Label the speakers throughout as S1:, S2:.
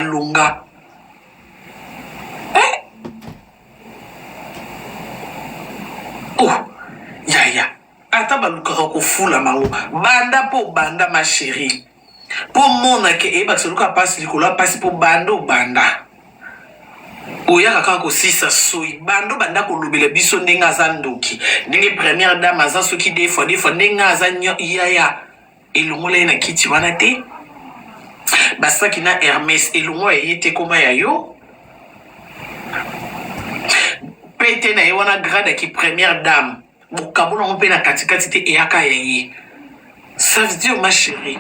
S1: Malonga eh? Oh yaya ata balukaka kofula mango banda mpo banda ma chérie mpo mona ke eyebakisa luka pasi likolo ya pasi mpo banda obanda oyaka kaka kosisa soyi banda obanda kolobela biso ndenge aza ndoki ndenge première dame aza soki deux fois deux fois ndenge aza yaya Elongola ye na kiti wana te. Basaki na Hermes elongwa ya ye te ekoma ya yo. Pete na ye wana grade ya ki première dame bokabola yango mpe na katikati te eyaka ya ye. Ça veut dire ma chérie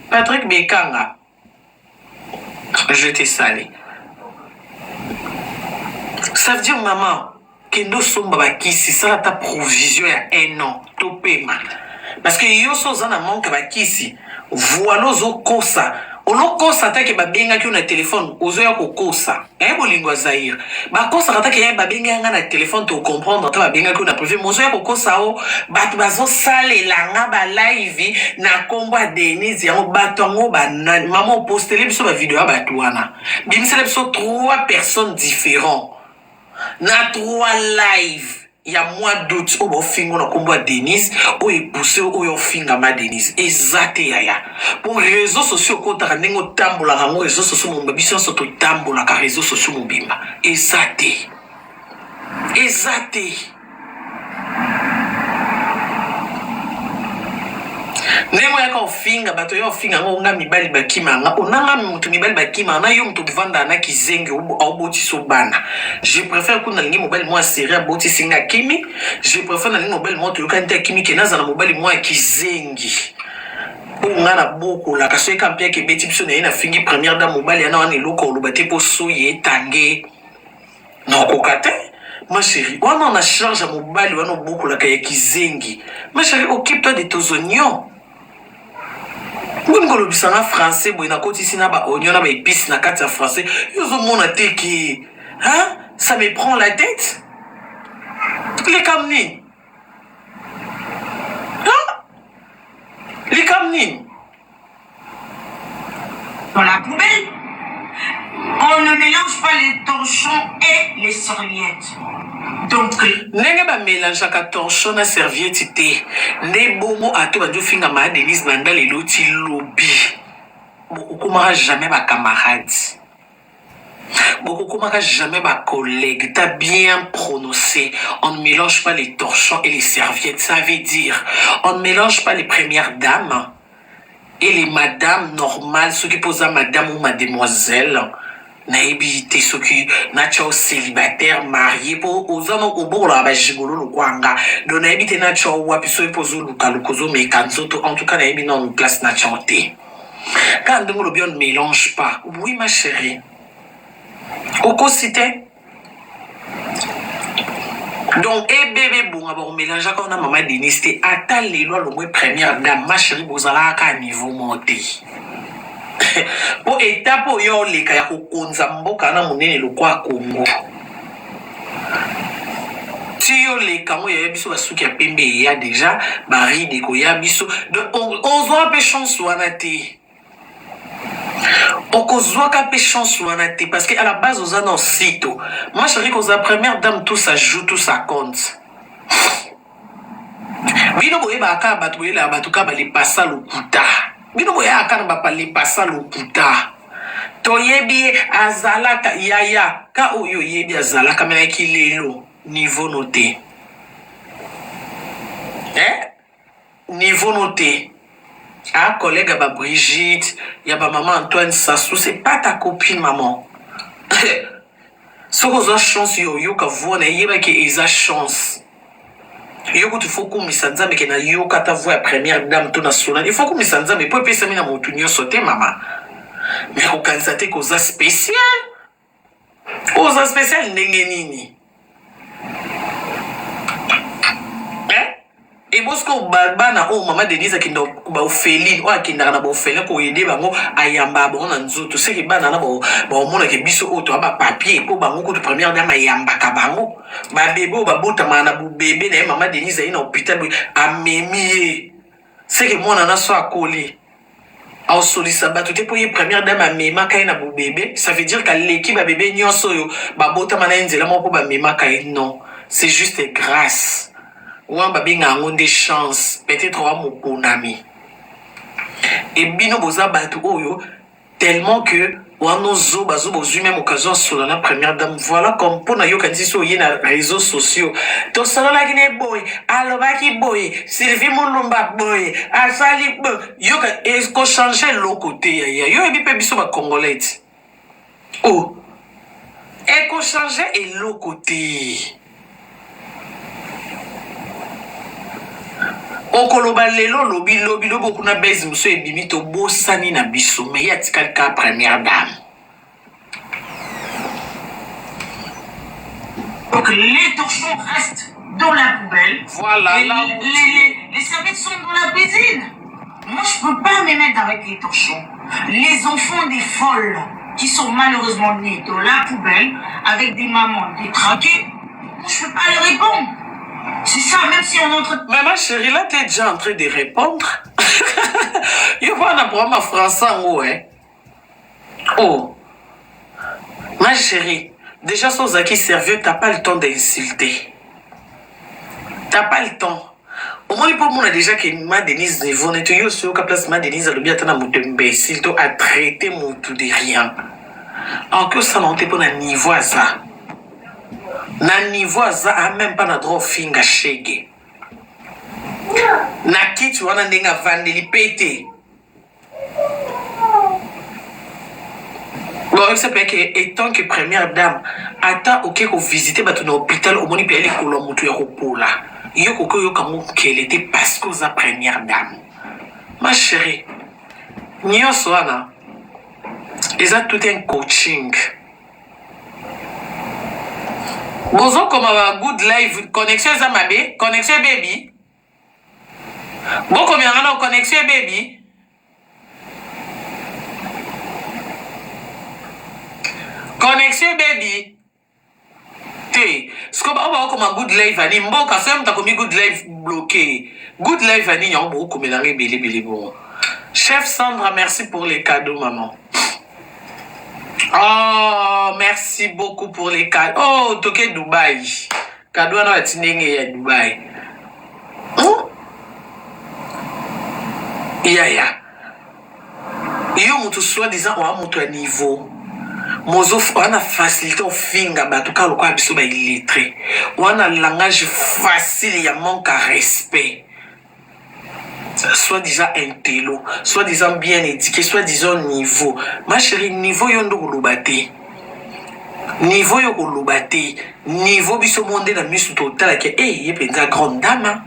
S1: Patrick Bekanga Je te salue. Ça veut dire maman, kende osomba bakisi, sala ata provision ya un an, topema. Parce que yo so oza na manque ya bakisi, voilà ozokosa. Olokosa ata ke babengaki yo na telefone, ozoya kokosa. Eh bolingo ya Zaïre. Bakosaka ata ke eh, babengaki nga na telefone to comprendre ata babengaki yo na privé, mais ozoya kokosa o bato bazosalela nga ba live na kombo ya Denise yango bato yango banani? Mama opostele biso ba video ya bato wana. Bimisela biso trois personnes différents na trois live ya mois d'août oyo baofinga na kombo ya Denise oyo epousse oyo ofinga ma Denise eza te yaya po réseaux sociaux okotaka ndenge otambolaka yango réseaux sociaux mobimba biso nyonso totambolaka réseaux sociaux mobimba eza te eza te ndenge oyaka ofinga bato oya ofinga yango nga mibali bakima nga onanga moto mibali bakima na yo moto ovandaka na kizengi aobotisa bana je préfère kuna nalingi mobali mwa serie abotisi nga akimi je préfère nalingi mobali mwa toyokani te akimi ke nazala mobali mwa kizengi mpo nga nabokolaka soki ka mpiaka ebeti biso na ye nafingi première dame mobali yana wana eloko oloba te mpo soyi etange Nakoka te ma chérie wana na charge ya mobali wana obokolaka ya kizengi ma chérie occupe toi de tes oignons boni kolobisa nga français boye nakotisi na ba oignon na ba épices na kati ya français yo ozomona te ke hein ça me prend la tête likambo nini hein likambo nini
S2: Dans la poubelle, on ne mélange pas les torchons et les serviettes. Donc,
S1: ndenge bamelangeaka torchon na serviette te nde bongo ata obandi ofinga ma denise banda lelo ti lobi bokokomaka jamais bacamarade bokokomaka jamais bacollègue. T'as bien prononcé, on ne mélange pas les torchons et les serviettes. Ça veut dire on ne mélange pas les premières dames et les madames normales. Soki poza madame ou mademoiselle nayebi te soki natya o célibataire marié mpo oza no obokolaka bagigolo lokwanga donc nayebi te natya o wapi soki mpo ozolukaluka ozomeka nzoto. En tout cas nayebi nanu place natya o te. Kaka ndenge olobi on ne mélange pas. Oui ma chérie, okosi te. Donc ebebe ebonga bakomelangeaka wana mama Denise te ata lelo alongwe première dame ma chérie bozalaka kaka niveau moko te mpo etape oyo oleka ya kokonza mboka wana monene lokwa Congo ti yo leka ngo yaya biso basuki ya pembe eya deja baride ekoya biso donc ozwaka mpe chance wana te okozwaka mpe chance wana te parce que à la base oza na osito ma chérie kozala première dame tout ça joue tout ça compte bino boyebaka kaka bato boyelaka bato kaka balepasa lokuta bino boyaka kaka na bapalepasa lokuta toyebi ye azalaka yaya ka oyo oyebi azalaka me ayaki lelo niveau no te eh? Niveau no te ah collègue ya ba Brigitte ya ba maman Antoine Sassou c'est pas ta copine maman soki ozwa chance yo oyoka voix na ye yeba ke eza chance yo kutu faut kumisa nzambe ke nayoka ata voix ya première dame to na solani il faut kumisa nzambe po epesami na motu nyonso te mama mais kokanisa te koza spécial oza spécial ndenge nini eh? Ebosco bana oyo mama Denise akenda baofeline oyo akendaka na baofelin koyede bango ayambaka bango na nzoto seke bana na baomonaka biso oyo toya bapapier mpo bango kutu première dame ayambaka bango babebe oyo babotamaka na bobebe na ye mama Denise aye na hôpital boye amemi ye seke mwana na so akoli. Aosolisa bato te mpo ye première dame amemaka ye na bobebe. Ça veut dire qu'aleki ba bebe nyonso oyo babotama na ye nzela moko mpo bamemaka ye. Non, c'est juste grâce. Wana babenga yango nde chance. Peut-être oa moponami. Et bino boza bato oyo tellement que wana ozoba zoba ozwi meme occasion osola na première dame voilà comme mpo na yokanisi so oye na réseaux sociaux tosololaki ne boye alobaki boye sylvie mulumba boye asali boye yoka ekochange eloko te yaya yo oyebi mpe biso bacongolais ti o oh. ekochange eloko te Okoloba lelo olobi lobi lobi okuna buzz mosusu ebimi tobosani na biso mais ye atikali kaka première dame.
S2: Donc les torchons restent dans la poubelle.
S1: Voilà,
S2: et
S1: là
S2: les, les, les serviettes sont dans la cuisine. Moi, je peux pas me mettre avec les torchons. Les enfants des folles qui sont malheureusement nés dans la poubelle avec des mamans détraquées, moi, je peux pas leur répondre. C'est ça, même si on entre...
S1: Mais ma chérie, là, t'es déjà en train de répondre. Yo wana problème français yango, hein. Oh. Ma chérie, déjà so ozalaki servieux, t'as pas le temps d'insulter. T'as pas le temps. omoni mpo omona déjà ke ma denise niveau nete yo osi oyoka place ma denise alobi ata na moto imbécile to atraite motu de rien aoki osala yango te mpo na niveau aza na niveau aza a même pas na droit ofinga shege na kiti wana ndenge avandeli pe te Bon, oyebisa mpe ke etant que première dame ata oke kovisite bato na hôpital omoni mpe likolo ya moto ya kopola yo koki oyoka yango nkele te parce que oza première dame ma chérie nyonso wana eza tout un coaching bozokoma ba good live connexion eza mabe connexion ebebi Bokomela nga na connexion ebebi. Connexion ebebi te. Siko ba ba okoma good live ani mboka soki moto akomi good live bloqué. Good live ani yango bokomela nga ebele ebele bongo. Chef Sandra, merci pour les cadeaux maman. Oh, merci beaucoup pour les cadeaux. Oh, toke Dubaï. Cadeau wana bati ndenge ya Dubaï. Hmm? Yaya. Yo mutu soit disant oa mutu ya niveau. Mozo wana facilité ofinga bato kaka lokola biso ba illettré. Wana langage facile ya manque à respect. Soit disant intello, soit disant bien éduqué, soit disant niveau. Ma chérie, niveau yo nde okoloba te. Niveau yo koloba te. Niveau biso mo nde na misu totalaki eh ye penza grande dame.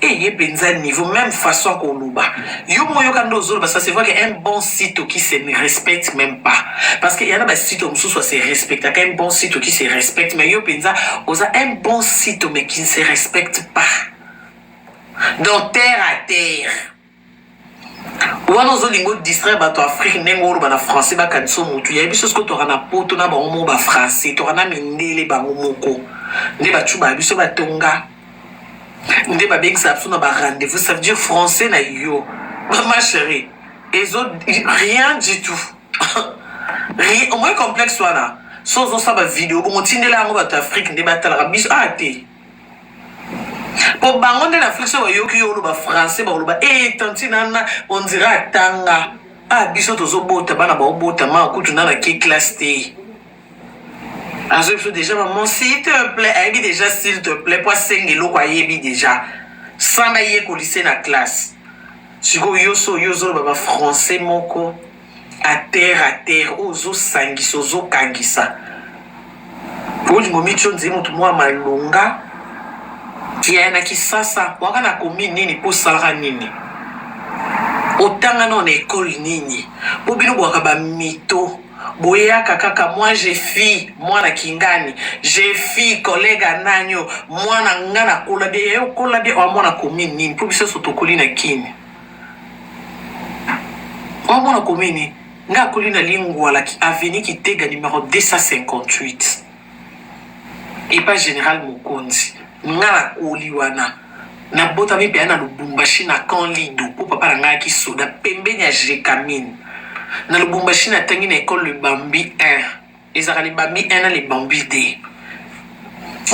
S1: Eh ye penza niveau même façon koloba. Yo mo yoka nde ozoloba ça se voit que un bon site qui se ne respecte même pas. Parce que yana ba site mosusu se respectaka un bon site qui se respecte mais yo penza oza un bon site mais qui ne se respecte pas. Donc terre à terre. Wana ozolinga odistraire bato Afrique ndenge oloba na français bakanisa mutu ya biso siko toka na poto na bango moko ba français toka na mindele bango moko nde bacuba biso batonga nde babengisa biso na ba rendez-vous ça veut dire français na yo ma chérie ezo rien du tout rien omoi complexe wana so ozosala ba video bongo tindela yango bato Afrique nde batalaka biso ah te Po bango nde na Afrique soki bayoki yo oloba français bakoloba eh tantine Anna on dirait atanga. Ah biso tozobota bana baobota ma kutu nana ke classe te. Azo biso déjà maman s'il te plaît ayebi déjà s'il te plaît po asenga eloko ayebi déjà sans bayekolise na classe. Sikoyo yo so yo ozoloba ba français moko à terre à terre oyo ozosangisa ozokangisa olingo omitio nzee moto mwa malonga ya na kisasa waka na commune nini mpo osalaka nini otanga nao na ekole nini mpo bino bwaka bamito boyaka kaka moi je fille mwana kingani je fille collègue ananyo mwana nga nakola bie yayo okola bie oa mwana commune nini mpo biso nyonso tokoli na kini Oa mwana commune nga akoli na lingwala ki avenue kitega numero 258 epa general mokonzi nga nakoli wana. Nabotami mpenza na Lubumbashi na camp Lido mpo papa na ngai ayaki soda pembeni ya Gecamine. Na Lubumbashi natangi na ecole le Bambi 1. Ezalaka le Bambi 1 na le Bambi 2.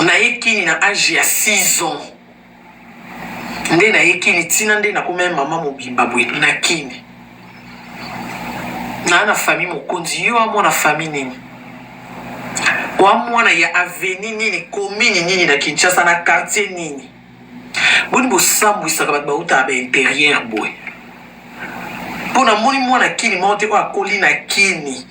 S1: Naye Kini na age ya 6 ans. Nde naye Kini tina nde nakomaki mama mobimba boye na Kini. Naa na famille mokonzi yo amona famille nini? Oa mwana ya avenue nini, commune nini na Kinshasa na quartier nini? Boni bosambwisaka bato bautaka ba interieur boye? Mpo namoni mwana kini moko te oyo akoli na kini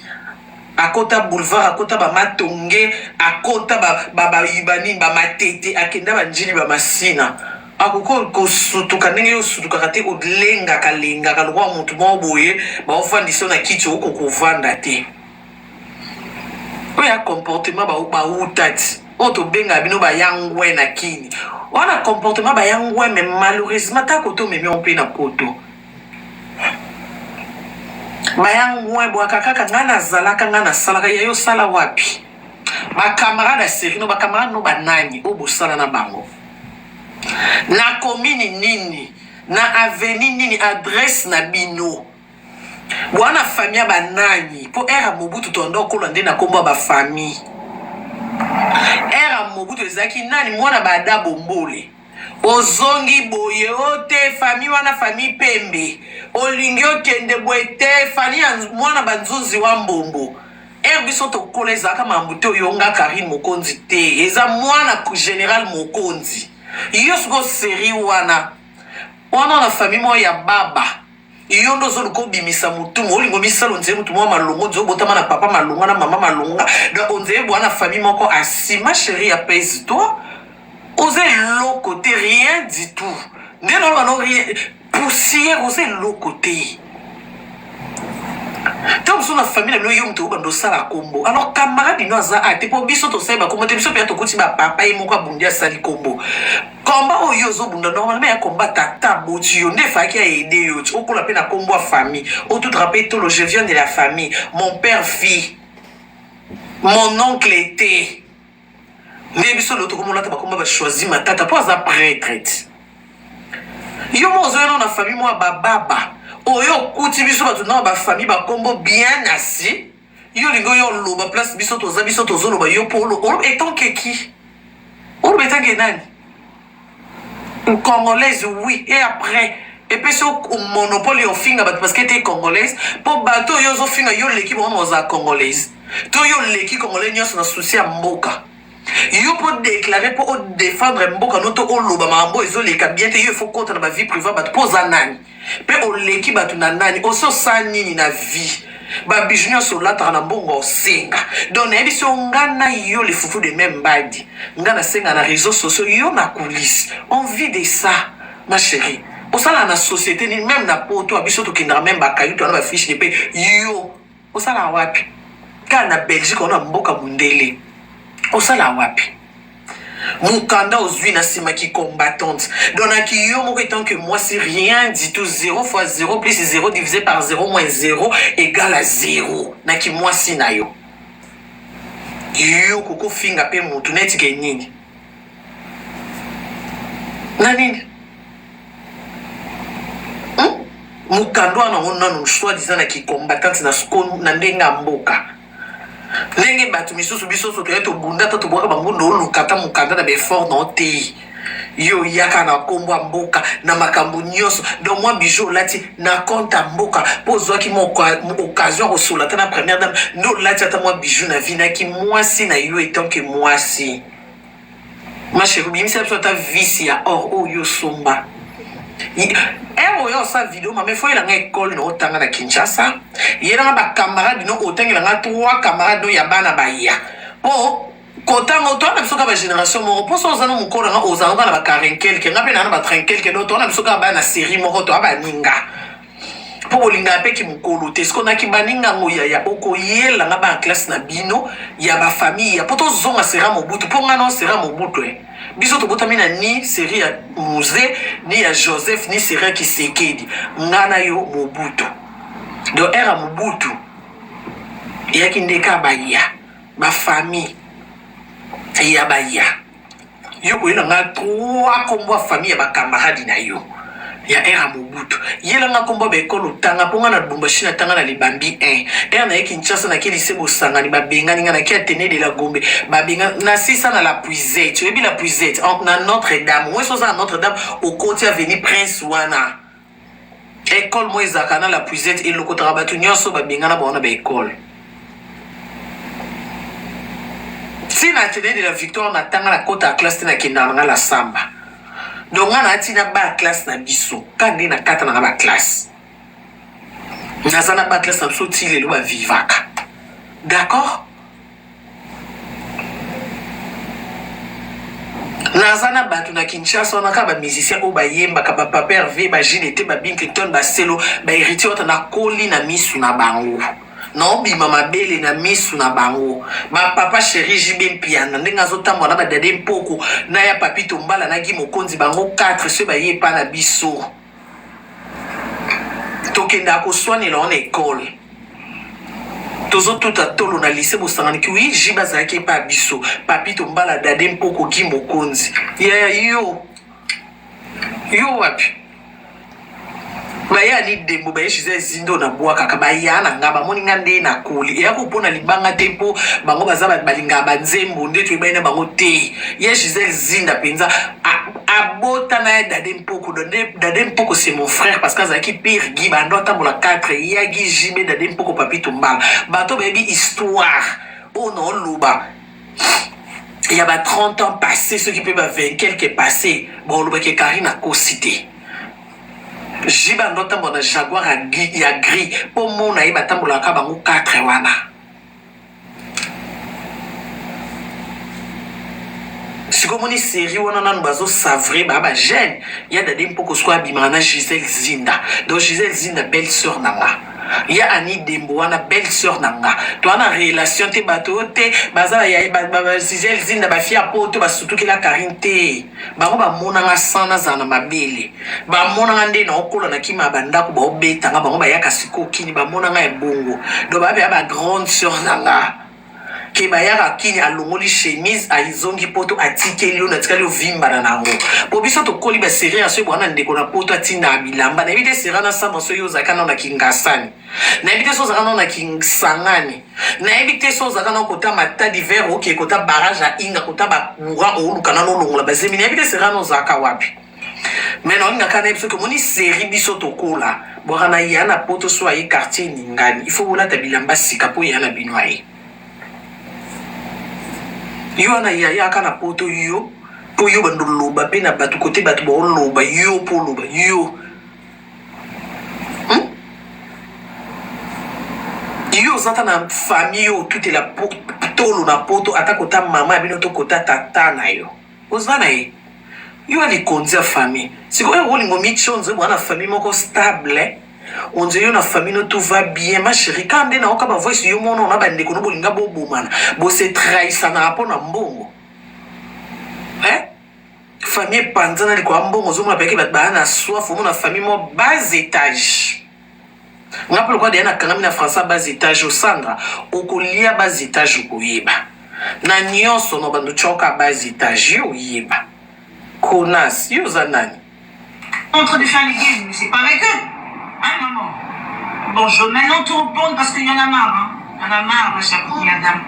S1: akota boulevard akota ba matonge akota ba ba ba banini ba matete akenda ba njili ba masina akoki kosutuka ndenge yo osutukaka te olengaka lengaka lokola motu moko boye baofandisa yo na kiti okoki kovanda te Oyo ya comportement ba bawuta ti oyo tobengaka bino ba yangwe na kini wana comportement ba yangwe mais malheureusement ta kote omemi yango mpe na poto ba yangwe bwaka kaka ngai nazalaka ngai nasalaka ya yo osala wapi ba camarade ya serie no ba camarade no banani oyo bosala na bango na commune nini na avenue nini adresse na bino Wana famille ya ba nani? Po ère ya Mobutu toanda okola nde na kombo ya ba famille. Ère ya Mobutu ezalaki nani mwana ba Ada Bombole. Ozongi boye o te famille wana famille Pembe. Olingi okende boye te famille ya mwana ba Nzuzi wa Mbombo. Ère biso tokola ezalaka mambu te oyo nga Carine Mokonzi te. Eza mwana general Mokonzi. Yo sikoyo serie wana wana na famille moko ya baba. Yo nde ozoluka obimisa mutu olingo misala onzeye mutu moko malonga onzeye obotama na papa malonga na mama malonga donc onzeye bwa na famille moko asi ma chérie apaise toi oza eloko te rien du tout nde naloba no rien poussière oza eloko te ntango mosusu na famille na bino yo moto obanda osala kombo alors camarade bino aza a te mpo biso tosali bakombo te biso mpenza tokuti bapapa ye moko abundi asali kombo Combat oyo yo ozo bunda normalement ya combat tata aboti yo nde efalaki a aider yo ti okola pe na kombo ya famille otutra pe tolo je viens de la famille mon père fit mon oncle était nde biso lelo tokomi olata bakombo ba choisi matata po aza pretre ti yo moko ozoya nao na famille mwa bababa oyo okuti biso bato nao ba famille bakombo bien assis yo olingi oyo oloba place biso toza biso tozoloba yo po oloba etant que qui oloba etant que nani congolaise oui et après epesi yo monopole ya ofinga bato parce que te congolaise mpo bato oyo ozofinga yo oleki bango na ozala congolaise to yo oleki congolais nyonso na souci ya mboka yo mpo déclare mpo odefendre mboka no to oloba makambo oyo ezoleka bien te yo ifo kota na bavie privé bato mpo oza nani Pe oleki batu na nani? Osi osala nini na vie? Ba bijoux nionso olataka na mbongo osenga. Donc nayebisi yo nga na yo le fufu de meme mbadi. Nga nasenga na reseaux sociaux yo na coulisse. On vit de ça ma cherie. Osalaka na societe nini meme na poto biso tokendaka meme ba cailloux toza na ba fiche de paie yo osalaka wapi? Kaka na Belgique wana mboka mundele. Osalaka wapi? Mukanda ozui na sima ki combattante donc na ki yo moko etant que mwasi rien du tout 0 fois 0 plus 0 divisé par 0 moins 0 égale à 0 na ki mwasi na yo yo koko finga pe mutu neti ke nini na nini hmm? mukanda wana ngo nanu soit disant na ki combattante na, na ndenge ya mboka Ndenge batu misusu biso nionso toya tobunda ata tobwaka ba ngunda oluka ata mukanda na ba effort na yo te yo oyaka na kombo ya mboka na makambo nionso donc mwa bijou olati na compte ya mboka po ozwaki mwa occasion ya kosolola ata na première dame nde olati ata mwa bijou na vie na ki mwasi na yo etant que mwasi Ma cherie bimisa biso ata vis ya or oyo osomba. Heure oyo osala video mama efo yela nga ecole na otanga na Kinshasa. Yela nga ba camarade no otangela nga trois camarades no ya bana baya. Po kotanga otoa na biso kaka ba generation moko po so oza no mokolo nga ozala kaka na ba 40 quelque nga pe na na ba 30 quelque donc toa na biso kaka bana série moko toa baninga. Po bolingaka pe kimukolo te sikoyo na kibaninga ngo yaya okoyela nga bana classe na bino ya ba famille ya po tozonga sera mobutu po nga nao sera mobutu eh biso tobotami na ni serie ya muze ni ya joseph ni serie ya kisekedi nga na yo mobutu donc ere ya mobutu eyaki nde kaka baya ba famille ya baya. Yo koyela nga trois kombo ya famille ya ba camarade na yo ya ère ya Mobutu. Yela nga kombo ya ba ecole otanga po nga na Lubumbashi na tanga na Libambi 1. Ère na ye Kinshasa na ke lycée Bosangani ba bengani nga na ke Athénée de la Gombe ba benga na sisa na la Puisette. Oyebi la Puisette na Notre Dame. Moi soza na Notre Dame okoti avenue Prince wana. Ecole moko ezalaka na la puisette elokotaka bato nyonso babengana bango na ba ecole. Ti na atene de la victoire na tanga na kota ya classe te na kendaka na nga la samba. Donc nga na ti na ba classe na biso ka nde na kata na nga ba classe. Naza na ba classe na biso ti lelo ba vivaka. D'accord? Naza na batu na Kinshasa wana kaka ba musiciens oyo bayembaka ba papa Herve ba JDT ba Bill Clinton ba Selo ba Heritier wata nakoli na misu na bango naobima mabele na misu na bango ba papa chéri JB Mpiana ndenge azotambola na ba Dade Mpoko na ya Papito Mbala na Guy Mokonzi bango 4 soki baye epa na biso tokendaka koswanela wana ekole tozotuta tolo na lycée bosangani ki oui jibe azalaki epa ya biso papito mbala dade mpoko gi mokonzi yaya yo yo wapi baya ni dembo baye gisele zindo na bwakaka baya na nga bamoni nga nde nakoli eya kopona libanga te mpo bango baza balingaka banzembo nde toyebani na bango te ye gisele zinda mpenza abota na ye dade mpoko dade mpoko c'est mon frère parce que azalaki pire gi bando atambola 4 yagi jb dade mpoko papito mbala bato bayebi histoire oyo na oloba ya ba 30 ans passé soki mpe ba 20 quelque passé baolobaki karine akosi te jb ando atambola na jaguar ya gris mpo mona ye batambolaka bango 4 wana Sikoyo omoni serie wana nanu bazo savre ba ba jeune ya dade mpoko sikoyo abimaka na Gisèle Zinda donc Gisèle Zinda belle sœur na nga ya Annie Dembo wana belle sœur na nga toa na relation te bato oyo te baza ba ya ba, ba, ba Gisèle Zinda ba fille ya poto basutukela Karine te bango bamona nga sans nazala na mabele bamona nga nde naokola na kima ya bandako baobeta nga bango bayaka sikoyo kini bamona nga ya bongo donc babeya ba grande sœur na nga ke bayaka kini alongoli chemise azongi poto atikeli yo natikali ovimbana na yango po biso tokoli ba serie ya soki bwana ndeko na poto atindaka bilamba nayebi te sera na samba soki ozalaka nao na kingasani nayebi te so ozalaka nao na kisangani nayebi te so ozalaka nao kota matadi vert oke kota barrage ya inga kota bacourant oluka nano olongola bazemi nayebi te sera na ozalaka wapi me naolinga kaka nayebi soki omoni serie biso tokola bwaka na ya na poto so aye quartier eningani il faut bolata bilamba sika mpo ya na bino aye yo wana yaya aka na poto yo mpo yo bando loba mpe na bato kote bato baoloba yo mpo oloba yo hmm? yo oza ata na famille yo otutela tolo na poto ata kota mama ya bino to kota tata na yo Oza na ye yo ya likonzi ya famille sikoyo olinga omitia onzoi boa na famille moko stable onzoi yo na famille no tout va bien ma chérie kaka nde nayoka ba voice yo mona ona bandeko no bolinga bobomana bose trahisanaka mpo na mbongo eh? famille epanzana likolo ya mbongo ozomona peke bato baya na soif omona famille mo bas étage nga mpe lokola deya nakangami na français bas étage osandra okolia bas étage okoyeba na nyonso no bando tyoka bas étage yo oyeba konas yo oza nani
S2: En train de faire les games, mais c'est pas avec eux. Hein, maman Bon, je veux maintenant te répondre parce qu'il y en a marre. Hein. Il y en a marre, ma chère première dame.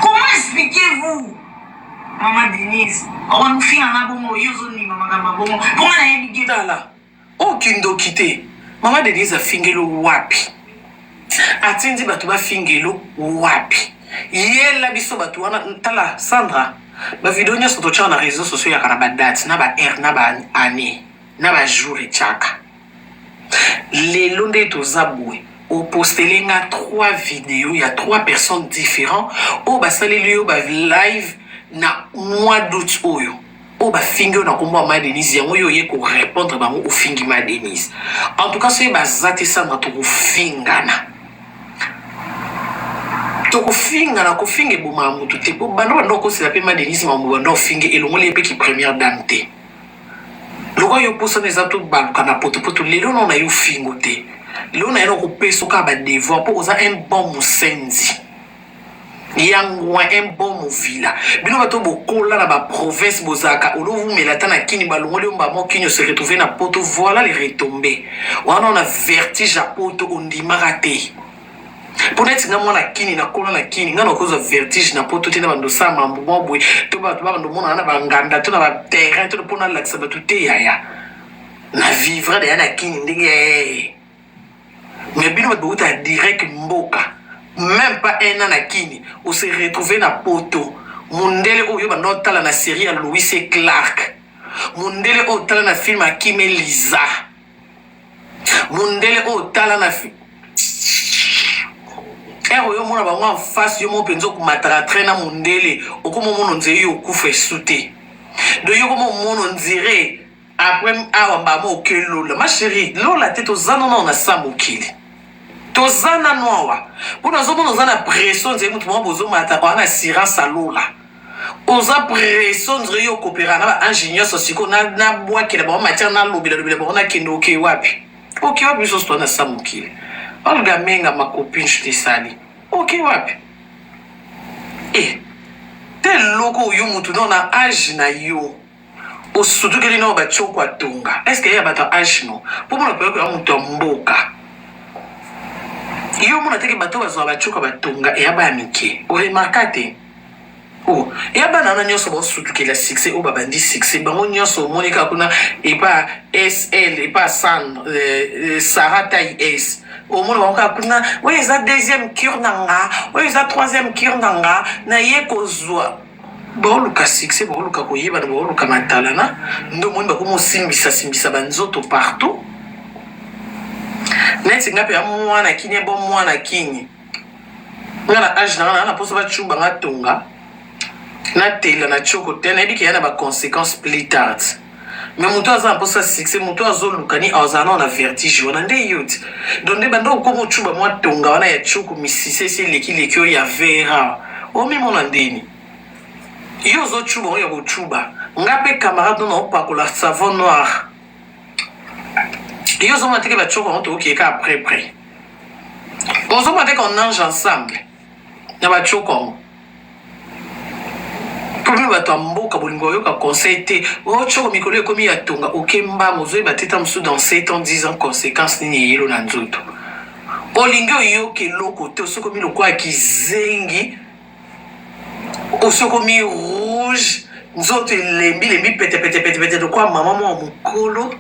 S2: Comment expliquez-vous Maman Denise, on nous fait un abongo, yo zoni, maman bongo. Pour moi,
S1: tala Oyo kindoki te? Maman Denise afingeli wapi? Atindi batu bafingelo wapi? Yela biso batu wana tala Sandra ba video nionso totiaka na reseaux sociaux eyaka na ba date na ba heure na ba annee na ba jour etiaka lelo nde toza boye opostele nga trois video ya trois personnes différents oyo basaleli yo ba live na mois d'août oyo oyo bafingi yo na kombo ya ma Denise yango yo oye ko répondre bango ofingi ma Denise en tout cas soki baza te Sandra tokofingana tokofingana kofinga ebomaka motu te po banda banda okosela mpe ma Denise makambo banda ofingi elongoli ye mpe ki première dame te lokola yo posana eza tobaluka na potopoto lelo nao na yo fingo te lelo na ye na kopesa kaka ba devoir mpo oza un bon mosenzi. Ya ngwa un bon movila. Bino bato bokola na ba province bozalaka olowumela ata na kini balongoli yo mbamo kini se retrouver na poto voilà les retombées. Wana na vertige ya poto ondimaka te. Mpo neti nga mwana kini nakola na kini nga nakozwa vertige na poto te na bando osala mambo mwa boye to bato babando omonana na banganda to na baterrain to mpo nalakisa bato te yaya na vivre deya na kini ndenge eh. Mais bino bato bowuta direct mboka meme pas un an na kini ose retrouver na poto mundele oyo banda otala na serie ya Louis et Clark mundele oyo otala na film ya Kim et Lisa mundele oyo otala na ere oyo omona bango en face yo moko mpenza okomataka train na mundele okoma omona onzere yo okufa esu te donc yo okoma omona ondire Après awa mbama oke lola ma chérie lola te toza nano na sa mokili toza nano awa mpo nazomona oza na pression nzele moto moko bozomata oa na assurance ya lola oza pression nzele yo okopera na baange nyonso sikoyo nabwakela bango matière nalobela lobela bango nakende oke wapi oke wapi biso toza na sa mokili olga menga ma copine je te sali oke wapi e te eloko oyo motu no na age na yo Osutukeli nao ba tshoko atonga est ce que ya bato ya age no po mona koyoka ya moto ya mboka yo omona teke bato bazwa ba tshoko batonga eya baya mike oremarka te o oh, eya bana wana nyonso baosutukela succès oyo babandi succès bango nyonso omoni kaka kuna epa sl epa san eh, eh, sara tai s omona bango kaka kuna oyo eza deuxième cure na nga oyo eza troisième cure na nga naye kozwa Baoluka succès, baoluka koyebana, baoluka matalana, nde omoni bakomi osimbisa simbisa ba nzoto partout. Neti nga pe ya mwana kini bo mwana kini. Nga na age na nga na posa ba chuba nga tonga. Na tela na choko te, nayebi ke ya na ba consequences plus tard. Mais moto aza na posa succès, moto azoluka ni azala na vertige wana nde yo ti. Donc nde banda okoma ochuba mwa tonga wana ya choko misise esi eleki leki oyo ya vera. Omimona ndeni? Yo ozochuba oyo ya kochuba. Nga pe camarade no naopakola savon noir. Yo ozomona teke bachoko yango tokokee kaka près près. Ozomona te qu'on ange ensemble na bachoko yango. Mpo bino bato ya mboka bolingo oyoka conseil te. O choko mikolo ekomi ya tonga oke mbango ozoyeba te ta mosusu dans 7 ans 10 ans conséquence nini eyelo na nzoto. Olingi oyoka eloko te osokomi lokola kizengi osokomi rouge nzoto elembi lembi pete pete pete pete lokola mama mwa mokolo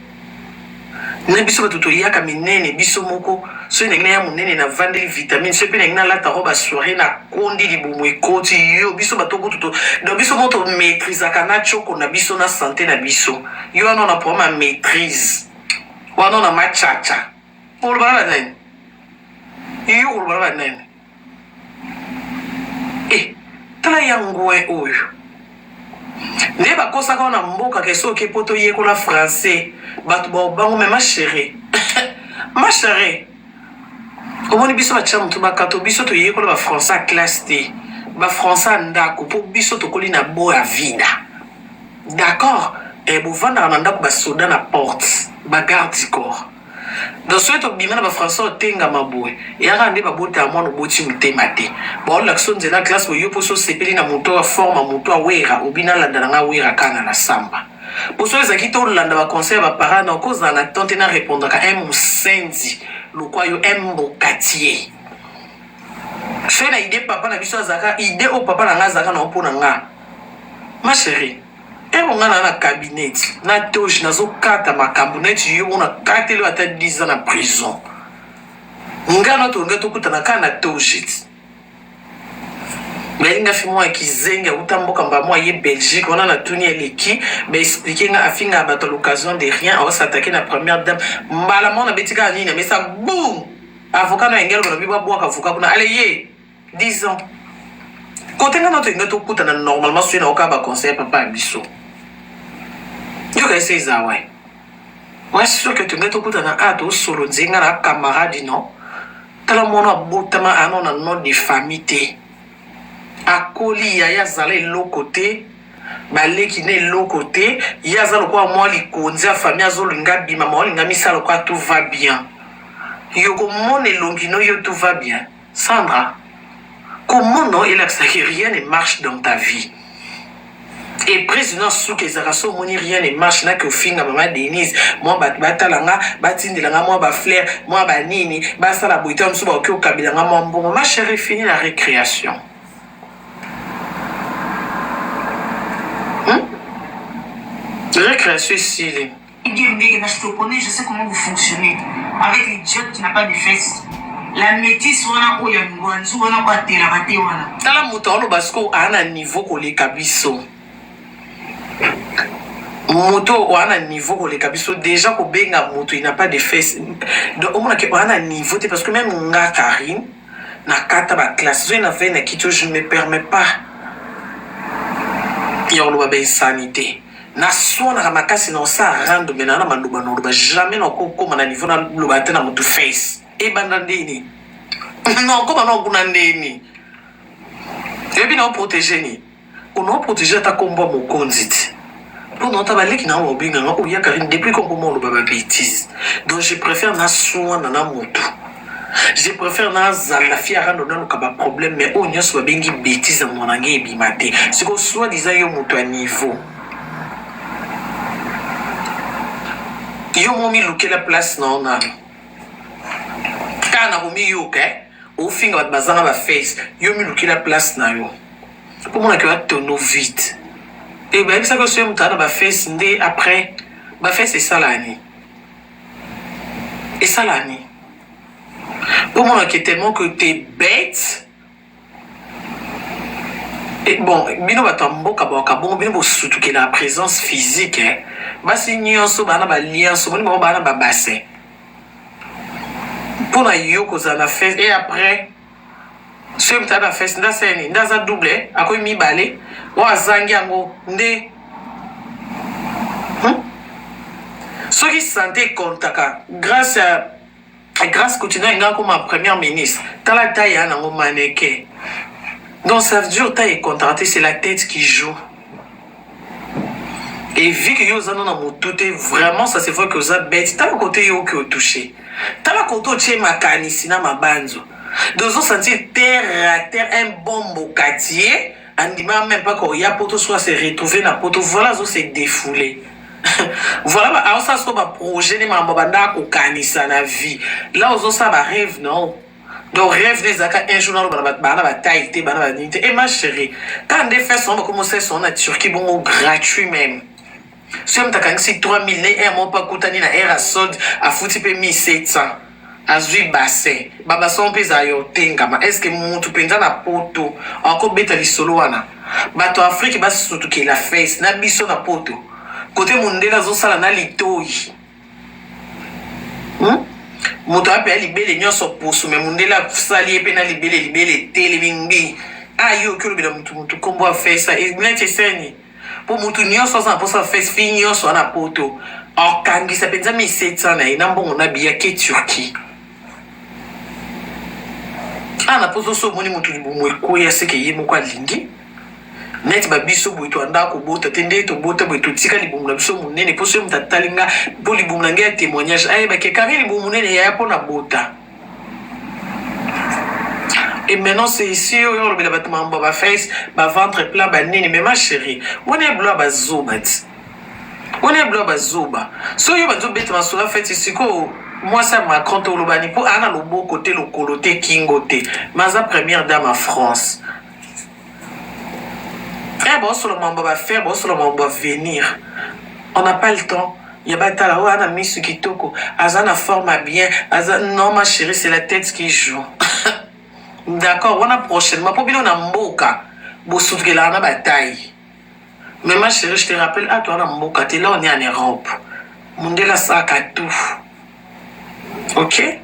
S1: na biso bato toyaka minene biso moko soki ndenge naya monene navandeli vitamine soki mpe ndenge nalata robe ya soiree nakondi libumu ekoti yo biso bato kutu to donc biso moko tomaîtrisaka na choko na biso na sante na biso yo wana na problème ya maîtrise wana na machacha oloba na banani yo oloba na banani Eh, tala ya ngwe oyo nde bakosaka wana mboka ke soki oke poto yekola français bato baobango me ma chérie ma chérie omoni biso batya motu bakato biso toyekola ba français ya classe te ba français ya ndako mpo biso tokoli na boya vida d'accord eh, bovandaka na ndako basoda na porte bagarde du corps Donc soki tobima na ba français otengama boye eyaka nde babotaka mwana oboti motema te baolakisa yo nzela classe boye yo mposo osepeli na moto ya forme moto ya wera obi nalanda na nga wera kaka na samba mpo soki ezalaki tolanda ba conseil ya ba parents na okozala na temps te na repondaka un musenzi lokwa yo un mbokatier soki na idee papa na biso azalaka idee oyo papa na nga azalaka na mpo na nga ma chérie Heure nga na na cabinet na toge nazo kata makambo neti yo mona kateli ata 10 ans na prison nga na tolinga tokutana kaka na toge ti balinga fi mwa kizengi auta mboka mba mwa ye Belgique wana na tuni eleki ba expliquer nga afinga bato à l'occasion de rien aosatake na première dame mbala moko nabeti kaka nini na mesa boum avocat na engelo balobi babwaka avocat kuna ale ye 10 ans kote nga na tolinga tokutana normalement soki nayoka ba conseil papa ya biso yoka ese eza wae ouais sûr que tolinga tokutana a tosolo nze nga na camarade non tala mwana abotama ano na nom de famille te akoli yaya azala eloko te baleki na eloko te ye aza lokola mwa likonzi ya famille azolinga bima ma olinga misala lokola tout va bien yokomona elongi no yo tout va bien Sandra. Komona elakisa que rien ne marche dans ta vie. Et president suka ezalaka so omoni rien ne marche nake ofinga mama Denise mwa bato batala nga batindela nga mwa ba fleur mwa ba nini basala boye te mosusu bakoki kokabela nga mwa mbongo ma chérie fini la récréation hmm? Récréation esili.
S2: Je te connais, je sais comment vous fonctionnez. Avec l'idiote qui n'a pas de fesses. La métisse wana oyo ya ngwanzu wana oyo atelaka te wana.
S1: Tala moto aoloba sikoyo aa na niveau koleka biso. Moto oyo aa na niveau koleka biso deja kobenga moto il n'a pas de fesses. Donc omona ke aa na niveau te parce que meme nga Carine na kata ba classe soki na vei na kiti je ne me permets pas ya koloba ba insanité. Na swanaka makasi na osala rando mais na na maloba na oloba jamais na ko koma na niveau na loba ata na mutu face ebanda ndeni na okoma na kuna ndeni oyebi na oprotege ni ona oprotege ata kombo ya mokonzi ti mpo na ota baleki na obenga nga oya Karine depuis kokoma oloba ba bêtise donc je préfère na swana na mutu je préfère nazala fi ya rando naluka ba problème mais oyo nyonso babengi bêtise ya mwana nge ebima te sikoyo soit disant yo moto ya niveau yo momilukela place na yo nano kaka na komiyoka eh? ofinga bato bazanga ba face yo milukela place na yo mpo monaki oya tono vite e bayebisaki yo soki moto aa na baface nde après baface esalani nini esala nini po mona ke tellement que t'es bête et bon bino bato ya mboka bawaka bongo bino bosutukela présence physique eh. Basi nyonso baa na baliance omoni bango baa na babassin mpo na yo kozala na fesse et après soki moto aza na fesse nde asala nini nde aza double eh? Akomi mibale oyo azangi yango nde hmm? Soki sante ekontaka grâce ya grâce Coutinho alingi akoma première ministre tala taille ya nango mannequin donc ça veut dire taille ekontaka te, c'est la tête qui joue. Et vu que yo oza na motu te, vraiment ça se voit que oza bête. Tala kote yo oki otouche, tala kote otie makanisi na mabanzo, donc ozo sentir terre à terre. Un bon mbokatier andima même pas koya poto soit se retrouver na poto, voilà azo se défouler, voilà aosala siko baprojet ne makambo banda akokanisa na vie. Là ozosala barêve non, donc rêve nde ezalaka un jour naloba na bato baa na bataille te, baa na banini te. E ma chérie, kaka nde fese wana bakomi osalisa na Turquie bongo gratuit même soki moto akangisi 3000 ne aire moko mpe akutani na aire asode afuti mpe 1700 azwi bassin babasin mpe ezala yo otengama. Est ce que mutu mpenza na poto akobeta lisolo wana? Bato ya Afrike basutukela fese na biso na poto kote mondele azosala na litoi, Moto ape ya libele nyonso poso me mondele asali ye mpe na libele libele etelemi ngbi ayo oki olobela motu motu nkombo ya fesa neti eseni mpo motu nyonso aza na mposa fese fi nyonso wana poto akangisa mpenza 1700 na ye na mbongo na biya ke Turquie awa na poto. So omoni motu libumu ekweya seke ye moko alingi neti babiso boye toanda kobota te nde tobota boye totika libumu na biso monene mpo soki moto atali nga mpo libumu na ngai ya témoignage ayebaki ekari libumu monene yaya mpo na bota. Et maintenant c'est ici oyo olobela bato makambo ya baface, baventre plat, banini. Mais ma chérie, wana eblo ya bazoba ti wana eblo ya bazoba. So oyo bazobeta masolo feti sikoyo mwasi ya Macron to olobani mpo aa na loboko te, lokolo te, kingo te, mais aza première dame ya France. Eh, baosolo mambo bafaire, baosolo mambo avenir, on n'a pas le temps ya batala oyo ana misu kitoko, aza na forme ya bien, aza non. Ma chérie, c'est la tête qui joue, d'accord? Wana prochainement mpo bino na mboka bosutukelaka na bataille. Mais ma chérie, je te rappelle, a toa na mboka te, là on est en Europe, mondele asalaka tout, ok?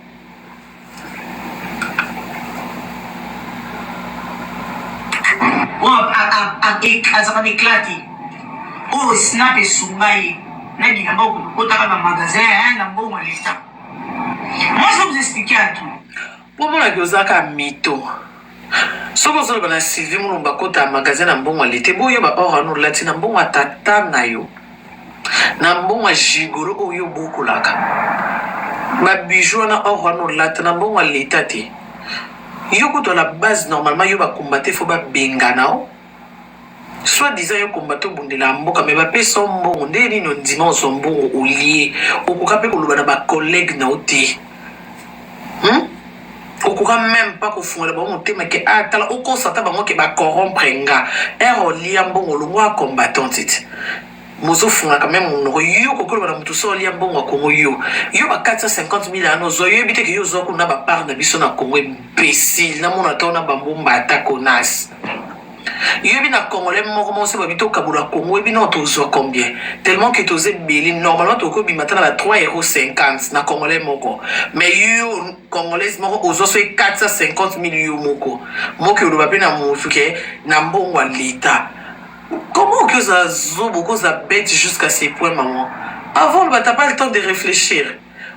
S2: Oyo azalaka na éclat te, oyo snap esunga ye na bilamba okotaka na magasin na mbongo ya leta. Moi, je vais vous expliquer un tout.
S1: Mpo omonaki ozalaka mito soki ozoloba na Sylvie Mulumba akota ya magasin na mbongo ya lete boyeba or wana olati na mbongo ya tata na yo, na mbongo ya gigolo oyo obokolaka babiju wana, or wana olata na mbongo ya leta te. Yo kutu à la base normalement yo ba combatte faut ba bengana yo. Soit disant yo combatte obundela mboka mais ba pesa yo mbongo ndenge nini ondima ozwa mbongo olie okoka pe koloba na ba collègues na yo te hum? Okoka meme pas kofungola bango motema ke ah tala okosa ata bango ke ba corrompre nga heure olia mbongo olongwa combattant titi Bozo fungaka meme munoko yo okoki koloba na mutu soki olia mbongo ya Congo yo yo ba 450 mille wana ozua yo oyebi te ke yo ozua kuna ba part na biso na Congo imbecile na mona to na bambo mbata konas yo oyebi na congolais moko moko soki babi tokabola Congo oyebi nao tozua combien tellement que toza ebele normalement tokoki obima ata na ba 3 euro 50 na congolais moko mais yo congolaise moko ozua soki 450 mille yo moko moki oloba pe na mutu ke na mbongo ya l'etat Comment okoki ozala zoba okoki ozala bete jusqu'à ce point maman avant oloba t'as pas le temps de réfléchir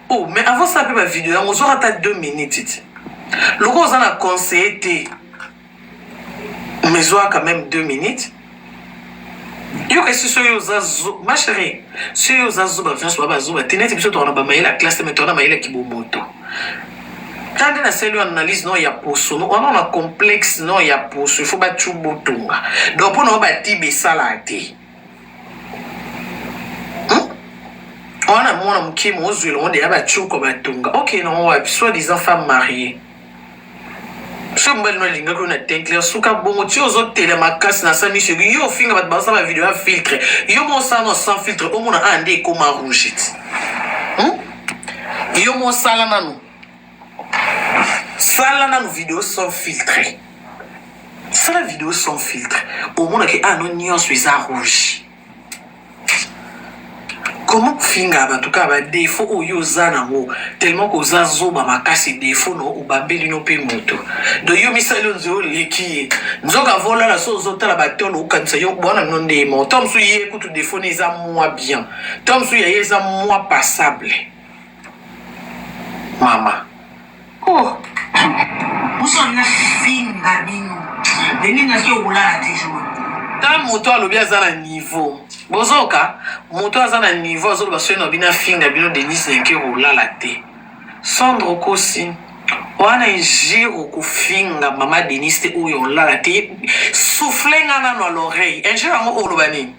S1: oh mais avant ça pe ba video yango ozwaka ata 2 minutes ti lokola oza na conseiller te mais zwaka quand même 2 minutes yoka esi soki oza zo ma chérie soki oza zoba nyonso ba bazoba te neti biso toka na bamayele ya classe te mais toka na mayele ya kibomoto Tala nde nasali yo analyse no ya poso no wana na complexe no ya poso il faut batia botonga donc mpo na yo batibe esalaka te hmm? wana mwana moke mozwela ngo deya bacuko batonga ok nango wapi soit disant femme mariée soki mobali no alingaki yo na teint clair suka bongo ti ozotela makasi na sa miso yo ofinga bato bazosala bavideo ya filtre yo mo osala no sans filtre omona a nde ekoma rouge ti hmm? Yo mo sala nanu. Sala nanu video sans filtre. Sala video sans filtre. Omona ke ah no nyonso eza rouge. Comment kofinga bato kaka ba défaut oyo oza nango tellement koza zoba makasi défaut no obambeli no mpe moto donc yo misali yo nzela oleki ye nzoka volala so ozotala batolo okanisa yo bwana no ndemo to mosusu ye kutu défaut ne eza mwa bien to mosusu ya ye eza mwa passable mama oh.
S2: Muso na finga bino ndenge nasi okolala te jour
S1: ta moto alobi aza na niveau bozoka moto aza na niveau azoloba soki na bino afinga bino denise nenke kolala te sandre okosi wana injure okofinga mama denise te oyo olala te souffle nga nano a l'oreille injure yango oloba nini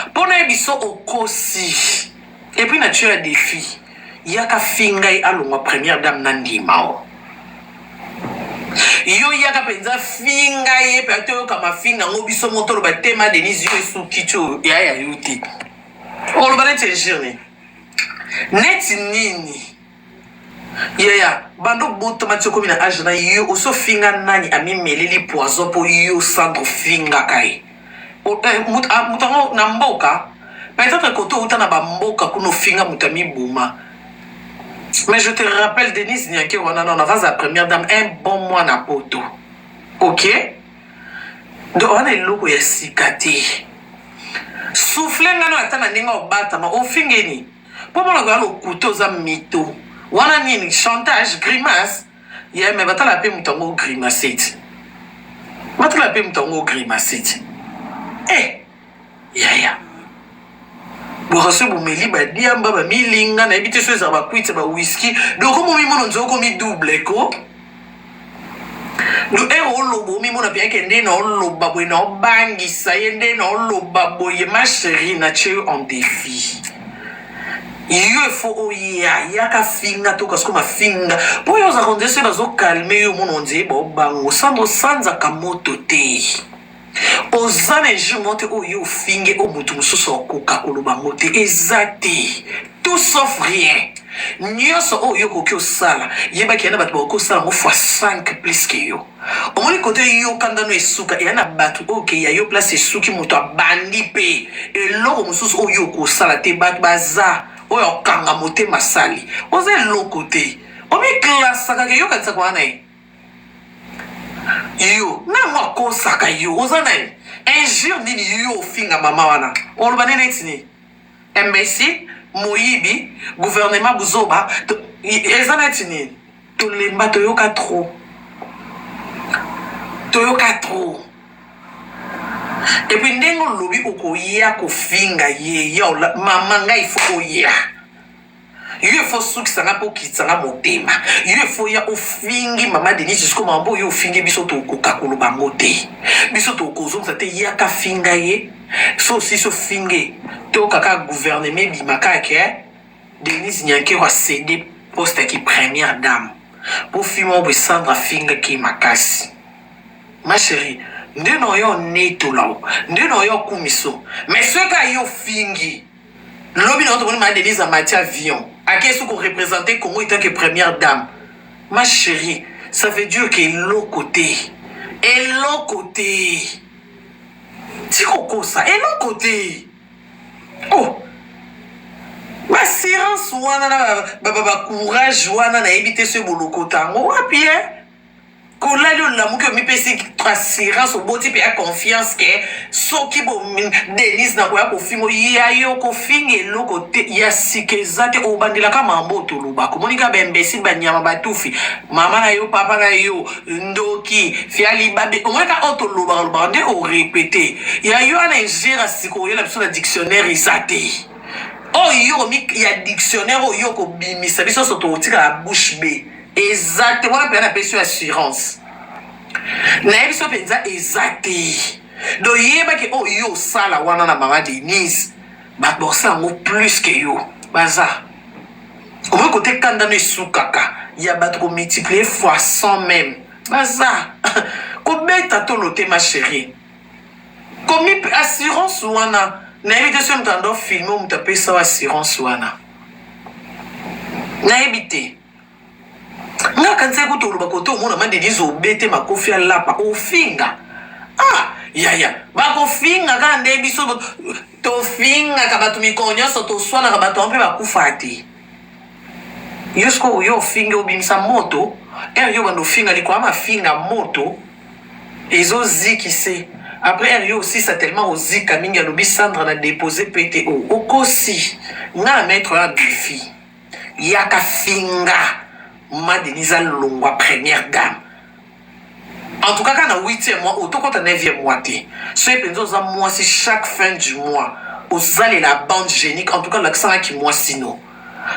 S1: mpo na ye biso okosi epuis na tio ya defi yaka finga ye alongwa première dame na ndima o yo yaka mpenza finga ye mpe toyoka mafinga yango biso mo toloba te ma denise yo esuki ti ya ya yo te oloba neti injure neti nini Yaya banda obotama ti okomi na age na yo osi ofinga nani amimeleli poison po yo sandro ofingaka ye eh, moto ah, yango na mboka peut-être kote outa na bamboka kuna ofinga moto amiboma mais je te rappelle denise niake wana non avant la première dame un bon mwana poto ok donc wana eloko ya sika te souffle ngano ata na ndenge obatama ofingeni Po mona koya lokuta oza mytho. Wana nini chantage grimace? Yeah mais batala pe moto yango grimace ti. Batala pe moto yango grimace ti. Eh yaya. Boraso bomeli ba diamba ba milinga nayebi te so ezala ba kwiti ba whisky donc omomimono nzoka okomi double ko. Do ere oloba omimona mpenza ke nde na oloba boye na obangisa ye nde na oloba boye ma chérie na tie yo en défi yo efo oya yaka finga to kasi koma finga mpo yo ozalaka ondire soki bazokalme yo omona ondire baobango sandro osanzaka moto te Oza na injure moko te oyo yo ofingi oyo mutu mosusu akoka koloba yango te eza te tout sauf rien nionso oyo yo okoki osala yeba ke ya na bato bakoki osala yango fois 5 plus ke yo omoni kote yo kanda no esuka eya na bato oyo ke ya yo place esuki moto abandi pe eloko mosusu oyo yo okosala te bato baza oyo akanga motema asali oza eloko te omiklasaka ke yo okanisaka wana ye Yo nango akosaka yo oza nani injure nini yo ofinga mama wana oloba nde neti nini imbecile moyibi gouvernement buzoba eza neti nini tolemba toyoka trop toyoka trop epuis ndenge olobi okoya kofinga ye ya mama ngai fo oya. Yo faut sukisa nga po kitisa nga motema. Yo faut ya ofingi mama Denise jusqu'au mambo yo ofingi biso tokoka koloba ngo te. Biso tokozongisa te yaka finga ye. So osisi ofinge toyoka kaka gouvernement ebima kaka ke Denise Nyankero a cede poste ya ki première dame. Po fille moko boye Sandra afingaki ye makasi. Ma cherie nde na oya onetola o nde na oya okumisa o mais soki kaka yo ofingi lobi na yo tomoni ma Denise amati avion ake su ko representer Congo etant que première dame ma cherie ça veut dire que eloko te eloko te tika okosa eloko te oh baassurance wana na bacourage wana nayebi te soki bolokota yango wapi e kolali olamuki omipesi assurance oboti mpe ya confiance ke soki bo denise nakoya kofinga ya yo kofinga eloko te ya sika eza te obandelaka mambo oyo tolobaka omoni kaka baimbecile banyama batufi mama na yo papa na yo ndoki fialibabe omoni kaka oyo tolobaka lobaka nde orepete ya yo wana egera sika oyela biso na dictionnaire eza te oyo yo ya dictionnaire oyo okobimisa biso nyonso tokotikala bouche be Eza te wana mpenza napesi yo assurance nayebi so mpenza eza te donc yebaki oyo oh, yo osala wana na mama Denise bato bakosala yango plus que yo baza okoki kote kanda no esukaka ya bato komultiplier fois 100 meme baza kobeta tolo te ma chérie komi assurance wana nayebi te soki moto ando filme moto apesa yo assurance wana nayebi te nga kanisa kutu oloba kote omona ma denise obete makofi alapa ofinga ah yaya bakofinga kaka nde biso tofingaka bato mikolo nyonso toswanaka bato yango mpe bakufa te yo sikoyo yo ofingi obimisa moto ere yo banda ofinga likolo ya mafinga moto ezozikise après ere yo osisa tellement ozika mingi alobi sandra na depose pete o okosi nga na maître ya defi Yaka finga ma Denise alongwa première dame. En tout cas kaka na 8e mois oyo tokota 9e mois te. Soki mpenza oza mwasi chaque fin du mois ozalela bande génique en tout cas lakisa nga kimwasi no.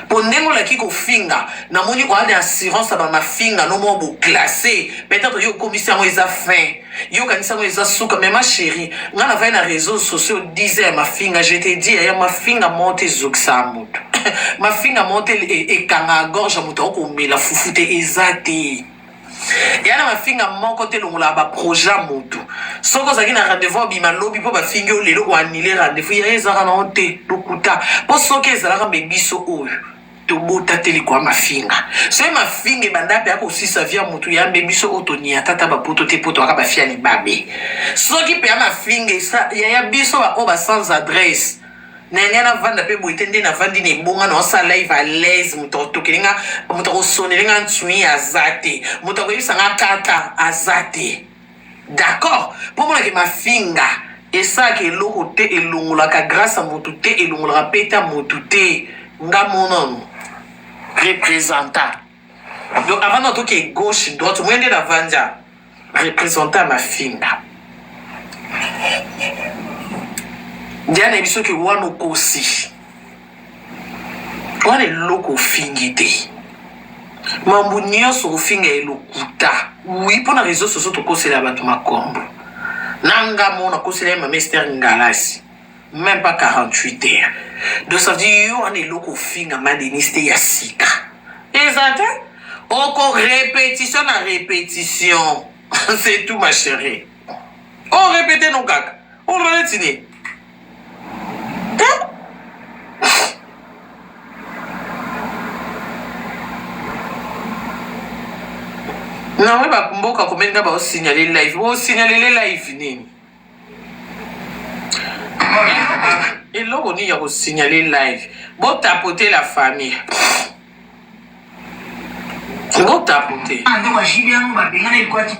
S1: Po ndenge olaki kofinga namoni oa na assurance ya ba mafinga no moko bo classe peut-être yo okomisi yango eza fin yo okanisi yango eza suka mais ma chérie nga navandi na réseaux sociaux 10 ans ya mafinga je te dis yaya mafinga moko te ezokisaka moto mafinga moko te ekangaka gorge ya moto akokomela fufu te eza te eya na mafinga moko te elongolaka baprojet ya motu soki ozalaki na rendez-vous obima lobi mpo bafingi yo lelo oannule rendez-vous yaya ezalaka nango te lokuta mpo soki ezalaka mbe biso oyo tobota te likwa mafinga soki mafinga ebanda mpe akosisa via motu ya mbe biso oyo toniata ata bapoto te mpo toyaka bafia libabe soki mpe ya mafinga yaya biso baoyo ba sans adresse na ngai navanda mpe boye te nde navandi na ebonga na osala live à l'aise moto akotokeli nga moto akosoneli nga ntui aza te moto akoyebisa nga kata aza te d'accord mpo monake mafinga esalaka eloko te elongolaka grâce ya motu te elongolaka pete ya motu te nga monano représentant donc avant na toke gauche droite moye nde navandi a représentant ya mafinga diana yebi soki wana okosi wana eloko ofingi te mambo nyonso ofinga ye lokuta wi mpo na réseau sociaux tokosela bato makombo na nga mo nakosela ye mama ester ngalasi même pas 48 heures donc ça veut dire yo wana eloko ofinga ma denise te ya sika eza te oko répétition na répétition c'est tout ma chérie o répéte no kaka oloba neti nini nawe bamboka komeli nga baosignale live bosignalele live nini Eloko nini ya ko signaler live? Bo tapoter la famille. Bo tapoter.
S2: Ah, ndeko ya JB yango babengana ekwaki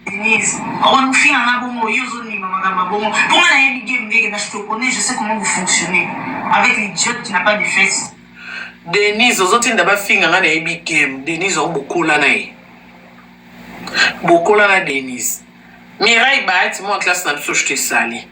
S2: Denise. Okofinga nga bongo yo ozondima makambo ya bongo. Mpo nga nayebi game ndenge na je te connais, je sais comment vous fonctionnez avec l'idiote qui n'a pas de fesses.
S1: Denise ozotinda bafinga nga nayebi game. Denise oyo bokola na ye. Bokola na Denise. Mireille Bahati mwa classe na biso je te salue.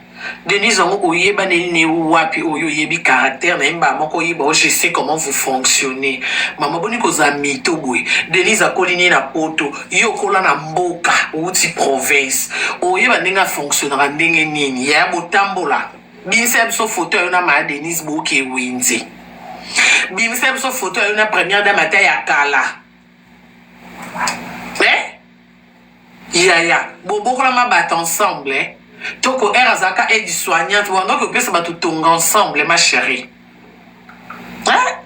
S1: Denise yango oyebaneli ne wapi oyo oyebi caractère na ye mbala moko oyeba o je sais comment vous fonctionnez mama boni kozala mito boye Denise akoli ne na poto yo okola na mboka owuti province oyeba ndenge afonctionnaka ndenge nini yaya botambola bimisa ya biso photo ya yo na mama Denise boke wenze bimisa ya biso photo ya yo na première dame ata ya kala eh? Yaya bobokola mabata ensemble eh? Toko heure azalaka aide soignante wanda okopesa bato tonga ensemble ma cherie hein?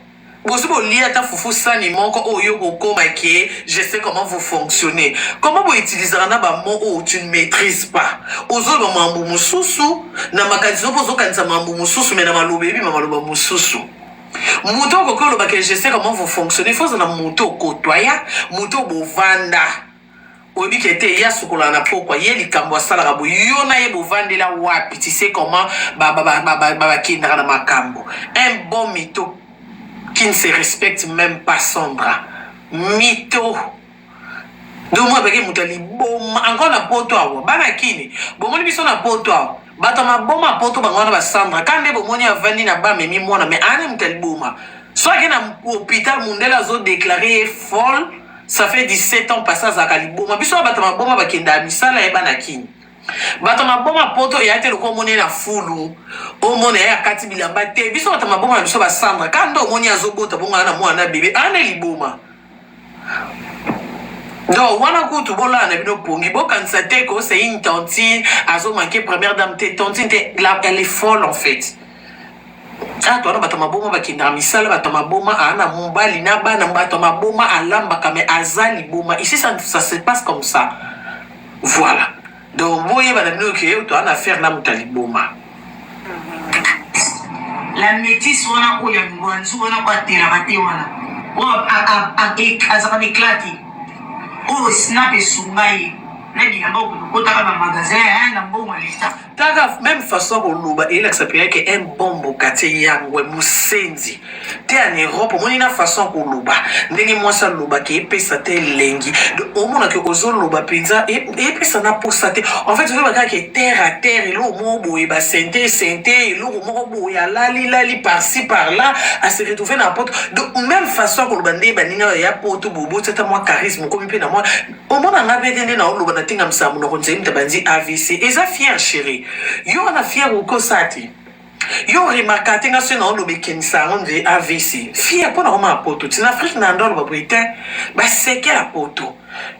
S1: Bosi bolia ata fufu sani moko oyo kokoma ke je sais comment vous fonctionnez comment bo utilisaka na ba mots oyo tu ne maîtrises pas ozoloba mambo mosusu na makanisi mpo ozokanisa mambo mosusu me na maloba ebima maloba mosusu moto okoki oloba ke je sais comment vous fonctionnez faut ozala moto okotoya moto bovanda oyebi ke te ye asukolaka na pokwa ye likambo asalaka boye yo na ye bovandela wapi tu sais comment bakendaka na makambo un bon mytho qui ne se respecte même pas Sandra mytho donc moi bake moto ya liboma encore na poto awa bana kini bomoni biso na poto awa bato ya maboma poto bango wana basandra ka nde bomoni avandi na bamemi mwana mais ane moto ya liboma so ake na hôpital mundele azodeklare ye folle ça fait 17 ans passé azalaka liboma biso bato ya maboma bakendaka misala ye bana kini bato ya maboma poto eya te lokola omoni ye na fulu omona ye akati bilamba te biso bato ya maboma na biso basandra ka nde omoni azobota bongo na mwana na bebe ane liboma donc wana kutu bolala na bino pongi bokanisa te ko c'est une tantine azo manquer première dame te tantine te la, elle est folle en fait ah towana bato ya maboma bakendaka misala bato ya maboma aa na mobali na bana bato ya maboma alambaka mais aza liboma ici ça, ça se passe comme ça voilà donc boyeba na bino ke toa na affaire na moto ya liboma
S2: La métisse wana oyo ya ngwanzu wana oyo atelaka te wana oyo azalaka na éclat te oyo snap esunga ye na bilamba okotaka na magasin na mbongo ya leta
S1: Tala meme façon ya koloba elakisa penza ke un bon mbokatier yangwe musenzi te en Europe omoni na façon ya koloba ndenge mwasi alobaka epesa te elengi donc omona ke ozoloba penza epesa na posa te en fait ozoyeba kaka ke terre à terre eloko moko boye ba sente sente eloko moko boye alali lali par ci par là a se retrouver na poto donc meme façon ya koloba nde baninga ya poto boye botia ata mwa charisme okomi pe na mwa Omona nga pe te nde nao loba na tingamisa munoko nzeli mutu abandi avc eza fière cherie yo wana fière okosa te yo remarka te nga soki nao loba ekendisa yango nde avc fière pona koma na poto ti na afrique na ndo aloba boye te baseke ya poto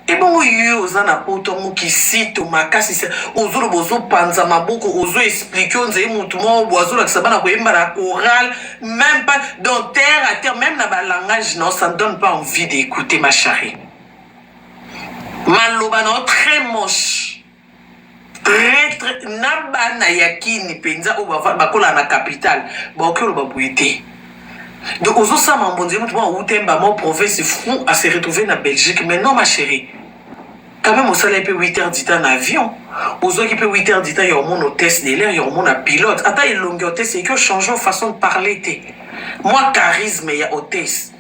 S1: ebongo yo oza na poto yango kisito makasi ozoloba ozopanza maboko ozo explike yo nzeli mutu moko boye azolakisa bana koyemba na chorale même pas donc terre à terre même na balangage non ça ne donne pas envie d'écouter ma chérie Maloba na yo très moche. Très très na bana ya kini penza oyo bakola na capitale baoki oloba boye te. Donc ozosala mambo nzela mutu moko awuta mba mo province fou a se retrouver na Belgique mais non ma chérie. Quand même osalaki mpe 8 heures du temps na avion ozwaki mpe 8 heures du temps ya omona hôtesse de l'air ya omona pilote ata elongi ya hôtesse eki ochange façon de parler te mwa charisme ya hôtesse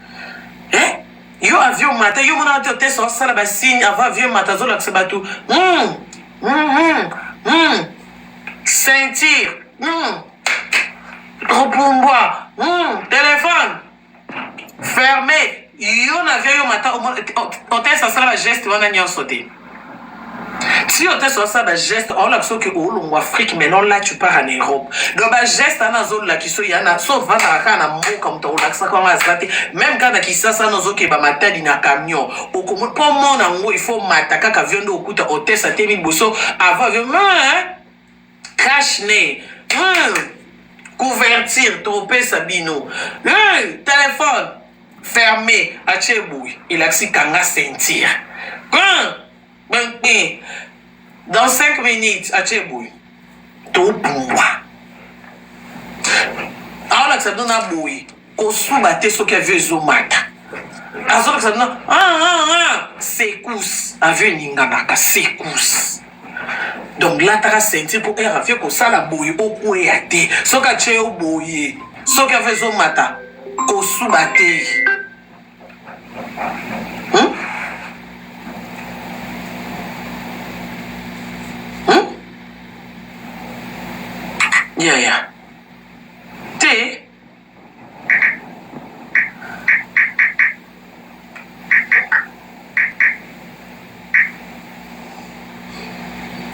S1: eh? Yo avion mata yo monaka te hôtesse osala ba signe avant avion mata azolakisa bato mm, mm, mm, mm. ceinture mm. ropumbwa mm. téléphone fermé yo na avion yo mata hôtesse asala ba geste wana nyonso te Si hôtesse osala ba geste olakisa oke olongwa Afrique maintenant là tu pars en Europe donc ba geste wana azolakisa oyo yana so ovandaka kaka na mboka moto akolakisaka yango aza te meme kaka na Kisasa wana ozokeba Matadi na camion okomo mpo omona yango il faut mata kaka avion nde okuta hôtesse atemi liboso avant avion crash ne couverture topesa bino téléphone fermé atie boye elakisi kanga ceinture Dans 5 minutes atie boye topumbwa aolakisa bino na boye kosuba te soki avio ezomata azolakisa bino ah, ah, ah. secousse avio eninganaka secousse donc lataka ceinture mpo heure avio kosala boye okweya te soki atie yo boye soki avio ezomata kosuba te Hmm? Hmm? Yaya te.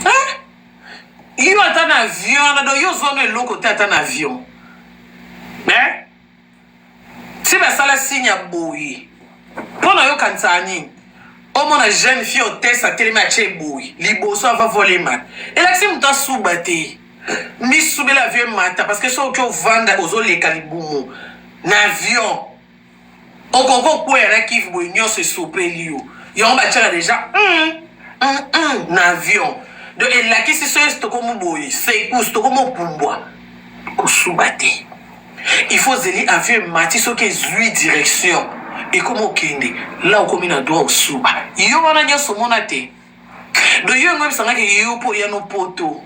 S1: Hein? Yo ata na avion wana donc yo ozwa no eloko te ata na avion. Hein? Ti basala signe ya boye. Mpo na yo okanisaka nini? Omona jeune fille hotesse atelemi atie boye liboso ava vol emata. Elakisi moto asuba te. Misubela avion emata parce que soki ovanda ozoleka libumu na avion okoki okweya na kivu boye nyonso esopeli yo. Yango batiaka deja mm, mm, mm, na avion. Donc elakisi soki tokomi boye secousse tokomi opumbwa kosuba te. Il faut ozeli avion emati soki ezui direction ekomi okende la okomi na droit osuba yo wana nyonso omona te donc yo yango oyebisa nga ke yo mpo oya no poto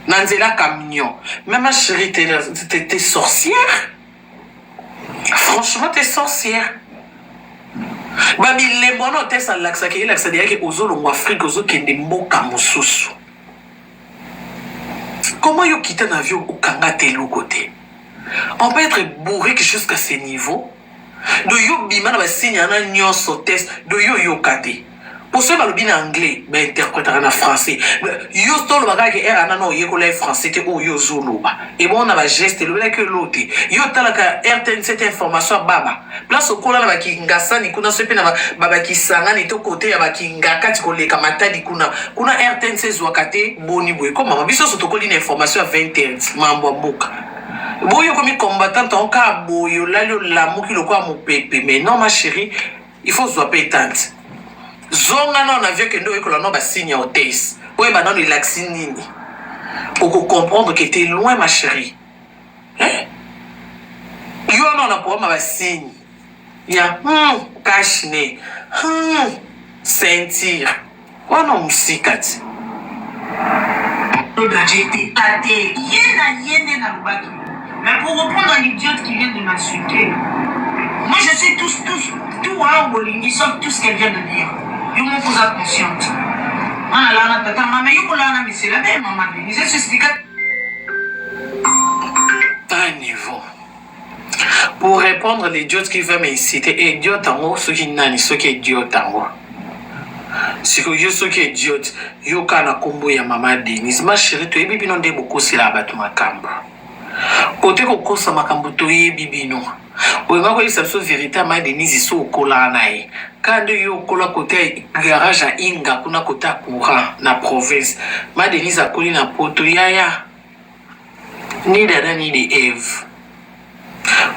S1: na nzela camion mais ma chérie t'es t'es sorcière franchement t'es sorcière ba bilembo wana otesa alakisaka elakisa deya ke ozolongwa afrique ozokende mboka mosusu Comment yo kita na avion okanga te eloko te? On peut être bourrique jusqu'à ce niveau? Do yo bima na ba signe wana nyonso test do yo yoka te. Po soki balobi na anglais ba interpretaka na français. Yo toloba kaka ke heure wana na oyekola ye français te oyo yo ozoloba. Ebongo na ba geste elobelaki yo eloko te. Yo otalaka RTNC te information ya baba. Place okola na ba kingasani kuna soki pe na ba ba kisangani to cote ya ba kingakati koleka matadi kuna kuna rtnc ezuaka te boni boye ko mama biso nionso tokoli na information ya 20 heures mambo ya mboka boye okomi combattante yango kaka boye olali olamuki lokola mopepe mais non ma chérie il faut ozua pe tante zonga nao na vieux kende oyekola nao ba signe ya hotesse oyeba nano elakisi nini oko comprendre que t'es loin ma chérie Eh? Yo wana na problème ba signe ya hum cache nez hum ceinture wana musika ti.
S2: J'étais tâté. Ye na ye nde nalobaki. Mais pour répondre à l'idiote qui vient de m'insulter, moi je sais tous, tous, tout hein, bolingi, sauf tout ce qu'elle vient de dire. Yo moko oza consciente. Nga nalala na tata nga, mais yo kolala na monsieur l'abbé, maman Denise, s'expliqua.
S1: Un niveau. Pour répondre l'idiot qui veut m'inciter, idiot yango soki nani soki idiot yango. Sikoyo yo soki idiot, yoka na kombo ya mama Denise. Ma chérie, toyebi bino nde bokoselaka bato makambo. Kote kokosa makambo toyebi bino. Olinga koyebisa biso verite ya ma Denise so okolaka na ye. Kaka nde yo okola kote ya garage ya Inga kuna kote ya courant na province. Ma Denise akoli na poto yaya. Ni d'Adam ni de Eve.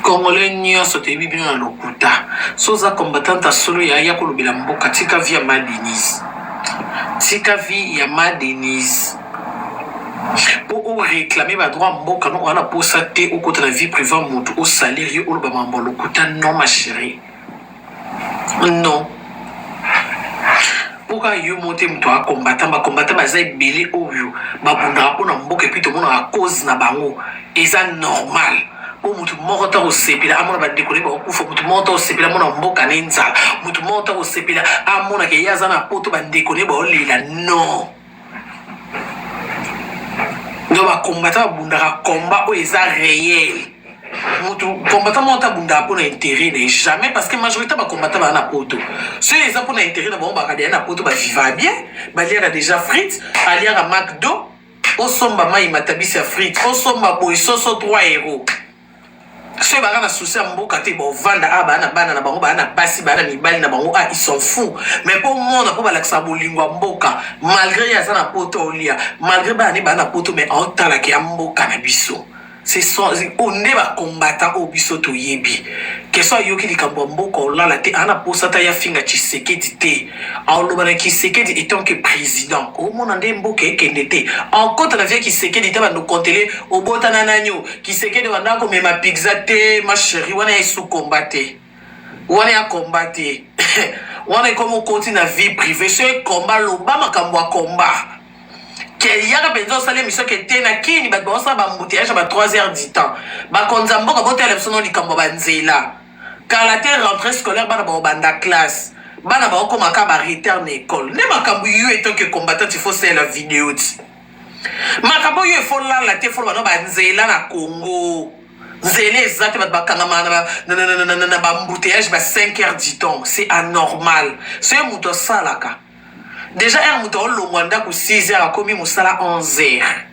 S1: Congolais nyonso toyebi bino na lokuta. So oza combattante ya solo ya ya kolobela mboka tika vie ya ma Denise. Tika vie ya ma Denise. Po o réclamer ba droit mboka no wana posa te okota na vie privée ya mutu o salir ye oloba mambo ya lokuta non ma chérie. Non. Po kaka yo moko te moto a combattant, ba combattant baza ebele oyo babundaka mpo na mboka epuis tomonaka cause na bango eza normal po moto moko te akosepela amona bandeko na ye bakokufa, moto moko te akosepela amona mboka na ye nzala, moto moko te akosepela amona ke ye aza na poto bandeko na ye baolela non. Donc ba combattant babundaka combat oyo eza réel. Mutu combattant moko te abundaka mpo na intérêt na ye jamais parce que majorité ba combattant baza na poto. Soki eza mpo na intérêt na bango baka deja na poto ba viva bien, baliaka deja frites, aliaka McDo, osomba mayi matabisi ya frites, osomba boye soso 3 euros. Soki baka na souci ya mboka te bovanda awa baa na bana na bango baa na basi baa na mibali na bango ah ils s'en fou mais po mona po balakisaka bolingo ya mboka malgré ye aza na poto olia malgré bana ne baa na poto mais aotalaka ya mboka na biso ce sont oyo nde ba combattant oyo biso toyebi question ayoki likambo ya mboka olala te ana posa ta ya finga Tshisekedi te Aoloba na kisekedi etant que president omona nde mboka ekende te akota na vie kisekedi te bando kontele obota na nani o kisekedi banda komema pizza te ma cherie wana ya esu combat te wana ya combat te wana ekomi okoti na vie privee soki combat loba makambo ya combat ke yaka mpenza osali emission ke te na kini bato baosala ba embouteillage ya ba 3 heures du temps bakonzi ya mboka botala biso no likambo ya banzela Kala te rentree scolaire bana bako banda classe bana bako koma kaka ba retard na ecole nde makambo yo etant que combattant il faut salela video ti. Makambo oyo efo lala te, fo bano ba nzela na Congo. Nzela eza te, bato bakangama na ba embouteillage ba 5 heures du temps, c'est anormal. Soki moto asalaka déjà heure moto aolongwa ndako 6 heures, akomi mosala 11 heures,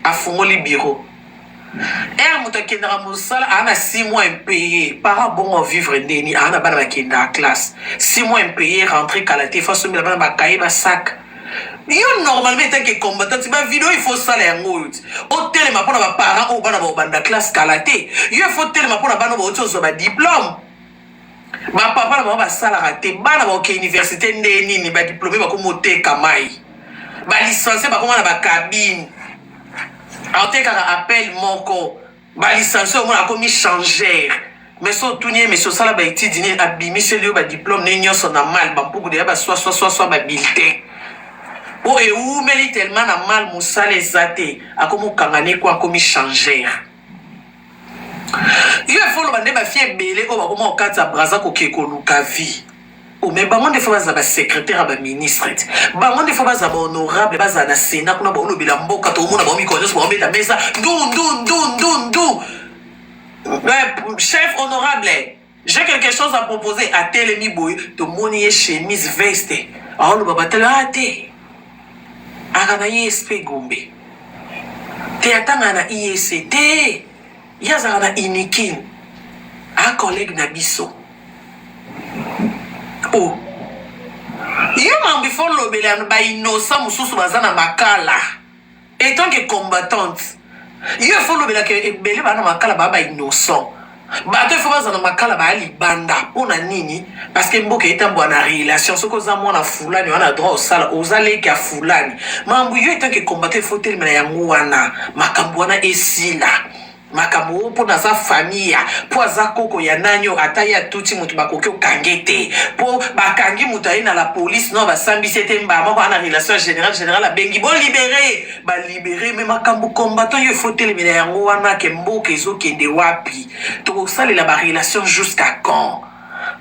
S1: afungoli bureau. Heure moto akendaka mosala aa na 6 mois impayé, parent bongo vivre ndeni? Aa na bana bakendaka classe, 6 mois impayé, rentrée kala te, faut asombela bana bakaye, basac. Yo normalement, en tant que combattant, ti bavideo il faut osala yango oyo ti otelema mpona baparent oyo bana baobanda classe kala te. Yo il faut otelema mpona bana oyo bauti ozwa badiplôme, bapapa na bango basalaka te, bana baoke université nde nini, badiplôme bakoma oteka mai, balicencié bakoma na bacabine, aotekaka appel moko, balicencié omona akomi changeur. Mais so otuni ye, mesi osala baétude nini, abimiseli yo badiplôme ne nyonso na mal bampuku deya, baswaswaswaswa babulletin po ewumeli tellement na mal, mosala eza te, akomi okanga ne ko akomi changeur. Yo efo oloba nde bafille ebele oyo bakoma kokati ya Braza koke koluka vie. Mais bango nde faut bazala basecrétaire ya baministre te, bango nde faut bazala bahonorable, bazala na Sénat kuna, baolobela mboka. Tokomona bango mikolo nyonso baobeta mesa ndu ndu ndu ndu ndu. Chef honorable, j'ai quelque chose à proposer. Atelemi boye, tomoni ye chemise, veste, aoloba batele a te, aka na ISP Gombe te, atanga na ISC te, ye azalaka na Unikin, a collègue na biso. O yo mambo ifo olobela bainnocent mosusu baza na makala. En tant que combattante, yo ifo olobelaka ebele baa na makala, baa bainnocent. Bato ifo baza na makala, baya libanda mpo na nini? Parce que mboka etambola na relation. Soki oza mwana fulani wana, droit osala, oza leki ya fulani. Mambo yo en tant que combattant ifo otelemela yango wana, makambo wana esila. Makambo oyo mpo naza famille, mpo aza koko ya nani oyo, ata ye atuti moto, bakoki okange te, mpo bakangi moto aye na la police, no basambisi ete mbaa moko ana relation général, général abengi bolibérer, balibérer. Mais makambo combattant yo efo telemela yango wana ke mboka ezokende wapi? Tokosalela barelation jusqu'à quand?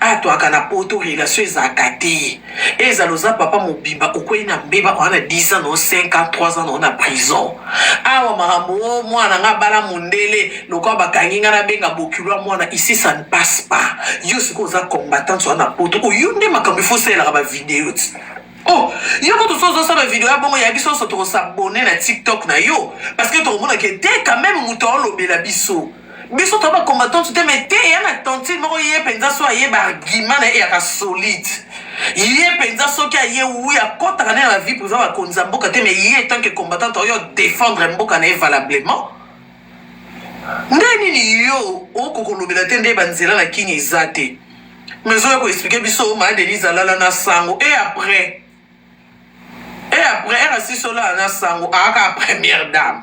S1: Atwaka na poto, relation ezalaka te. Ezala oza papa mobimba, okwei na mbeba, oza na 10 ans, no 5 ans, 3 ans, no na prison. Awa makambo o mwana nga bala mondele lokola bakangi nga, nabenga bokilo ya mwana. Ici ça ne passe pas. Yo sikoyo oza combattante, oza na poto, oyo nde makambo ifo osalelaka bavideo ti. Oh, yo kutu so ozosala bavideo ya bongo ya biso nyonso, tokos'abonner na TikTok na yo, parce que tokomonake te quand même moto aolobela biso. Biso to bacombattante te, mais te eya na tantine moko, ye mpenza so ayeba argument na ye eyaka solide. Ye mpenza soki aye wi, akɔtaka nde na bavie privée bakonzi ya mboka te, mais ye en tant que combattante oyo défendre mboka na ye valablement. Nde nini yo okokolobela te? Nde banzela na kini eza te, mais oyo koexpliquer biso ma Denise alala na sango. Et après, et après ere asisi olala na sango, ayaka première dame.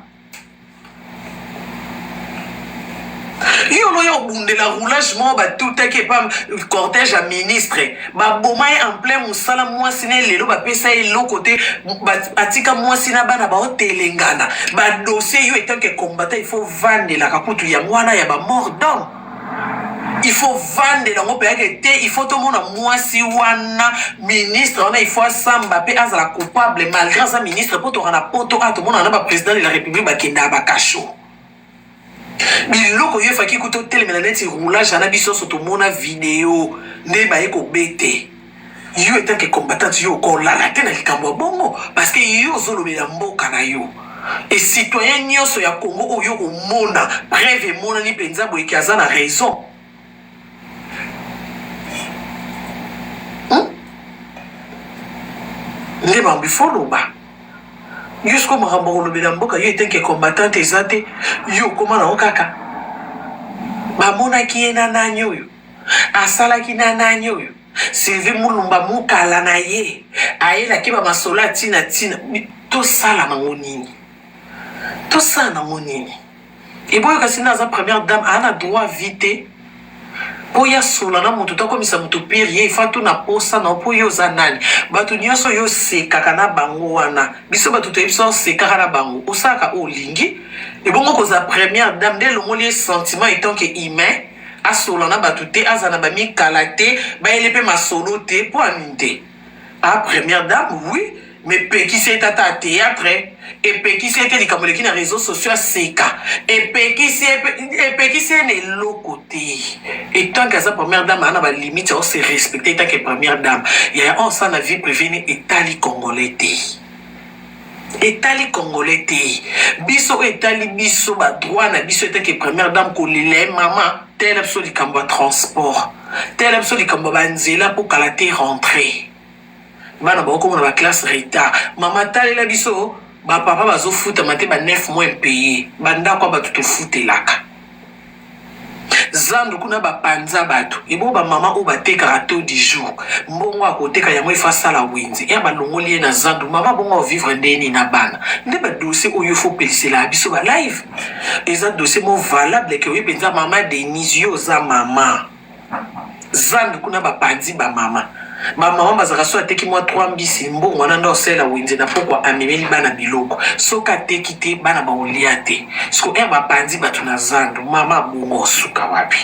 S1: Yo loya obundela roulage moko batutaki epa cortège ya ministre, baboma ye en plein mosala. Mwasi na lelo bapesa ye eloko te, atika mwasi na bana baotelengana badossier. Yo en tant que combattant il faut vandelaka kutu yango wana ya bamort d'homme, il faut vandela yango mpeyake te. Il faut tomona mwasi wana, ministre wana, il faut asamba mpe azala coupable malgré aza ministre, mpo toka na poto a tomona na baprésident de la République bakendaka bakasho. Biloko yo efaki kuta otelemela neti roulage ana, biso nyonso tomona video nde baye kobete. Yo en tant que combattante, yo okolala te na likambo ya bongo, parce que yo ozolobela mboka na yo. E citoyen nyonso ya Congo oyo komona preuve emonani mpenza boyeke aza na raison, Nde bambo ifo loba. Yo siko makambo kolobela mboka, yo en tant que combattante eza te. Yo okóma nango kaka bamonaki ye na nani oyo asalaki na nani oyo Sylvie Mulumba mokala na ye ayelaki bamasolo ya ntina ntina. Tosala nango nini? Tosala nango nini? Eboyo kasi nde aza première dame, aa na droit vie te mpo ya sola na moto tokomisa moto pire. Ye ifa tuna posa na mpo yo oza nani? Bato nyonso yo osekaka na bango wana, biso bato toyebi so osekaka na bango, osalaka oyo olingi. Ebongo kozala première dame nde elongoli ye sentiment en tant que humain asola na bato te, aza na bamikala te, bayeli mpe masolo te mpo anini te. A première dame, oui. Mais epekisi ye te ata theatre, epekisi ye te likambo eleki na reseaux sociaux aseka, epekisi ye epekisi ye na eloko te. Et tant que aza première dame aza na ba limite ya se respecter tant que première dame. Yaya oyo asala na vie privee ne etali congolais te. Etali congolais te. Biso oyo etali biso ba droit na biso etant que première dame kolela ye mama tala biso likambo ya transport, tala biso likambo ya ba nzela po kala te rentree. Bana bakokoma na ba classe retard. Mama talela biso ba papa bazofutama te ba 9 mois impaye. Ba ndako ya bato tofutelaka. Zandu kuna bapanza bato. Ebongo ba mama oyo batekaka taux du jour. Mbongo akoteka yango il faut asala wenze. Heure balongoli ye na zandu mama bongo vivre ndenge nini na bana. Nde ba dossier oyo faut pelisela biso ba live. Eza dossier mo valable ke oyo penza mama Denise yo oza mama. Zandu kuna bapanzi ba mama. Ba mama bazalaka soki ateki mwa 3 mbisi mbongo wana nde osalela wenze na pokwa amemeli bana biloko. Soki ateki te bana bakolia te. Siko heure bapanzi bato na zandu mama abongo osuka wapi?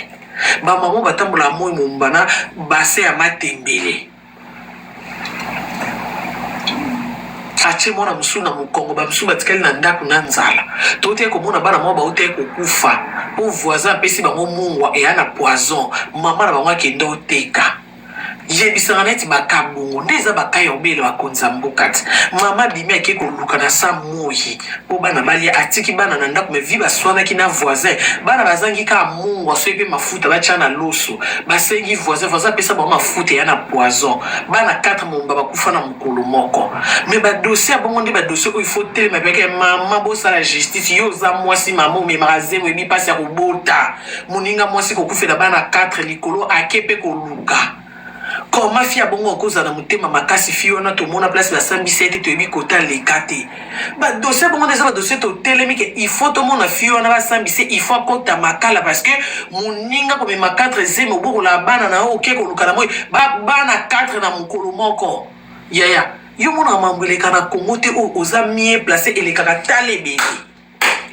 S1: Ba mama batambolaka moi momba na bassin ya matembele. Atie mwana mosusu na mokongo, bamosusu batikali na ndako na nzala. Toutaki komona bana moko bautaki kokufa mpo voisin apesi bango mungwa eya na poison, mama na bango akende oteka. Yebisanga neti baka bongo nde eza baka ya obele bakonzi ya mboka ti mama abimi ake koluka na sa moyi mpo bana balia, atiki bana na ndako mais vi baswanaki na voisin, bana bazangi kaka mungwa soki mpe mafuta batya na loso, basengi voisin, voisin apesa bango mafuta eya na poison, bana 4 momba bakufa na mokolo moko. Mais ba dossier ya bongo nde ba dossier oyo il faut telema peke mama bosala justice. Yo oza mwasi mama omemaka zemi oyebi mpasi ya kobota, moninga mwasi kokufela bana 4 likolo ake mpe koluka koma fi ya bongo akozala na motema makasi. Fi wana tomona place basambisa ye te, toyebi kota leka te. Ba dossier bongo nde eza ba dossier totelemi ke il faut tomona fi wana basambisa, il faut akota makala parce que moninga komema 4 zemi obokola bana na yo oke koluka na moi ba bana 4 na mokolo moko. Yaya yo monaka mambo eleka na Congo te, oyo oza mieux placé elekaka tala ebele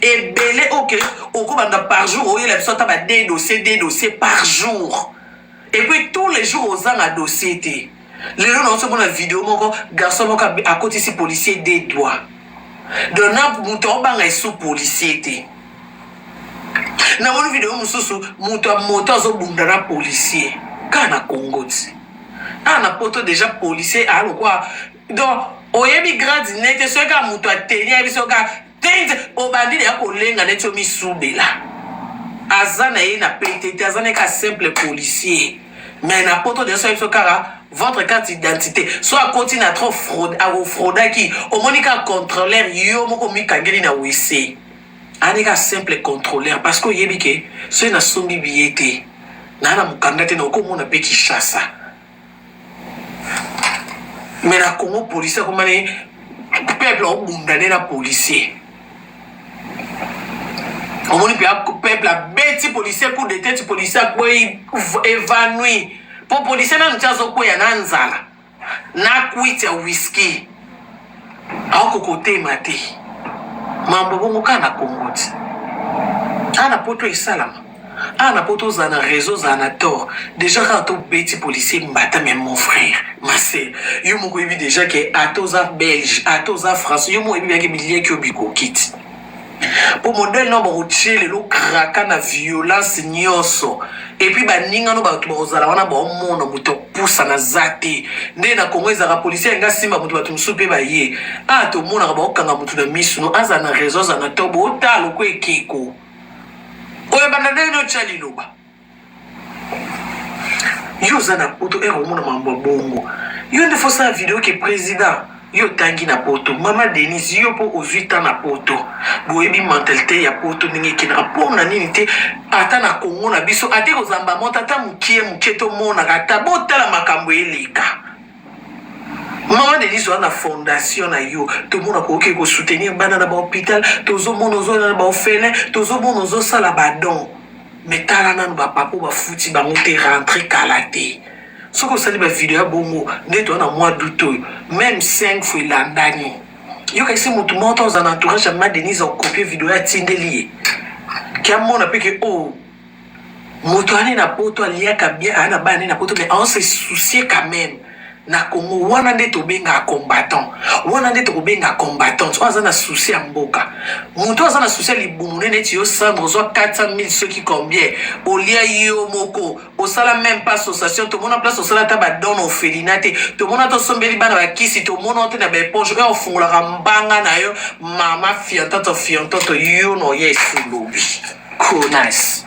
S1: ebele oke okobanda par jour oyela biso ata ba deux dossiers deux dossiers par jour et puis tous les jours ozanga dossier te. Lelo na omona video moko garçon moko akotisi policier deux doigts, donc na moto aobanga esu policier te. Namoni video mosusu moto ya moto azobunda na policier kaka na Congo ti awa na poto deja policier aya lokwa donc oyebi grade nete soki kaka moto ateni ayebi soki kaka tente obandi deya kolenga neti omisubela aza na ye na pete te, aza na ye kaka simple policier. Mais na poto deja soki biso kaka votre carte d'identité so akoti na trop fraude akofraudaki omoni kaka contrôleur yo moko omikangeli na wc ani kaka simple contrôleur parce que oyebi ke soki nasombi billet te naa na mokanda te na okomona mpe Kinshasa. Mais na Congo policier akomani peuple obunda nde na policier omoni mpe peuple abeti policier coup de tete, policier akwei évanoui mpo policier nanu ti azokweya na nzala na kwiti ya whisky aokoka kotema te. Mambo bongo kaka na Congo ti awa na poto esalama awa na poto ozala na réseau ozala na tort déjà kaka tobeti policier mbata. Mais mon frère, ma sœur, yo moko oyebi déjà ke ata oza belge ata oza français yo moko oyebi biake biliaki yo bikoki ti mpo modèle no bakotie lelo kraka na violence nyonso et puis baninga no bato bakozala wana baomona moto apusa na za te. Nde na Kongo ezalaka policier alinga simba moto, bato mosusu mpe baye a tomonaka baokanga moto na misu no aza na raison aza na to bootala loko ekeko oyo banda ndenge notya liloba. Yo oza na poto ere omona mambo ya bongo yo nde fosala video ke président yo otangi na poto. Mama Denise, yo mpo ozwi ta na poto boyebi mentalité ya poto ndenge ekendaka mpo na nini te ata na Kongo na biso ate kozamba moto ata mokie mokie tomonaka ata botala makambo eleka. Mama Denise oza na fondation na yo, tomonaka oke kosoutenir bana na bahôpital, tozomona ozona na baorphelin, tozomona ozosala badon. Mais tala nanu bapapa oyo bafuti bango te rentre kala te. Soki osali bavideo ya bongo nde toza na mois d'août oyo même 5 fois elandani yokakisi motu moko to oza na entourage ya mama Denise akopie video ya atindeli ye ke amona mpe ke o moto ane na poto aliaka bien aya na bana na poto mais on se soucier quand même. Na Congo wana nde tobengaka combattant, wana nde tokobenga combattante oyo aza na souci ya mboka. Moto oyo aza na souci ya libumu ne neti yo Sandra, ozwa 400 000 soki combien, olia yo moko, osala meme pas association, tomona place osala ata ba don na orphelinat te, tomona ata osombeli bana ba kisi, tomona te na ba eponge oyo ofungolaka mbanga na yo mama fiontoto fiontoto yo na oya esu lobi. Connasse.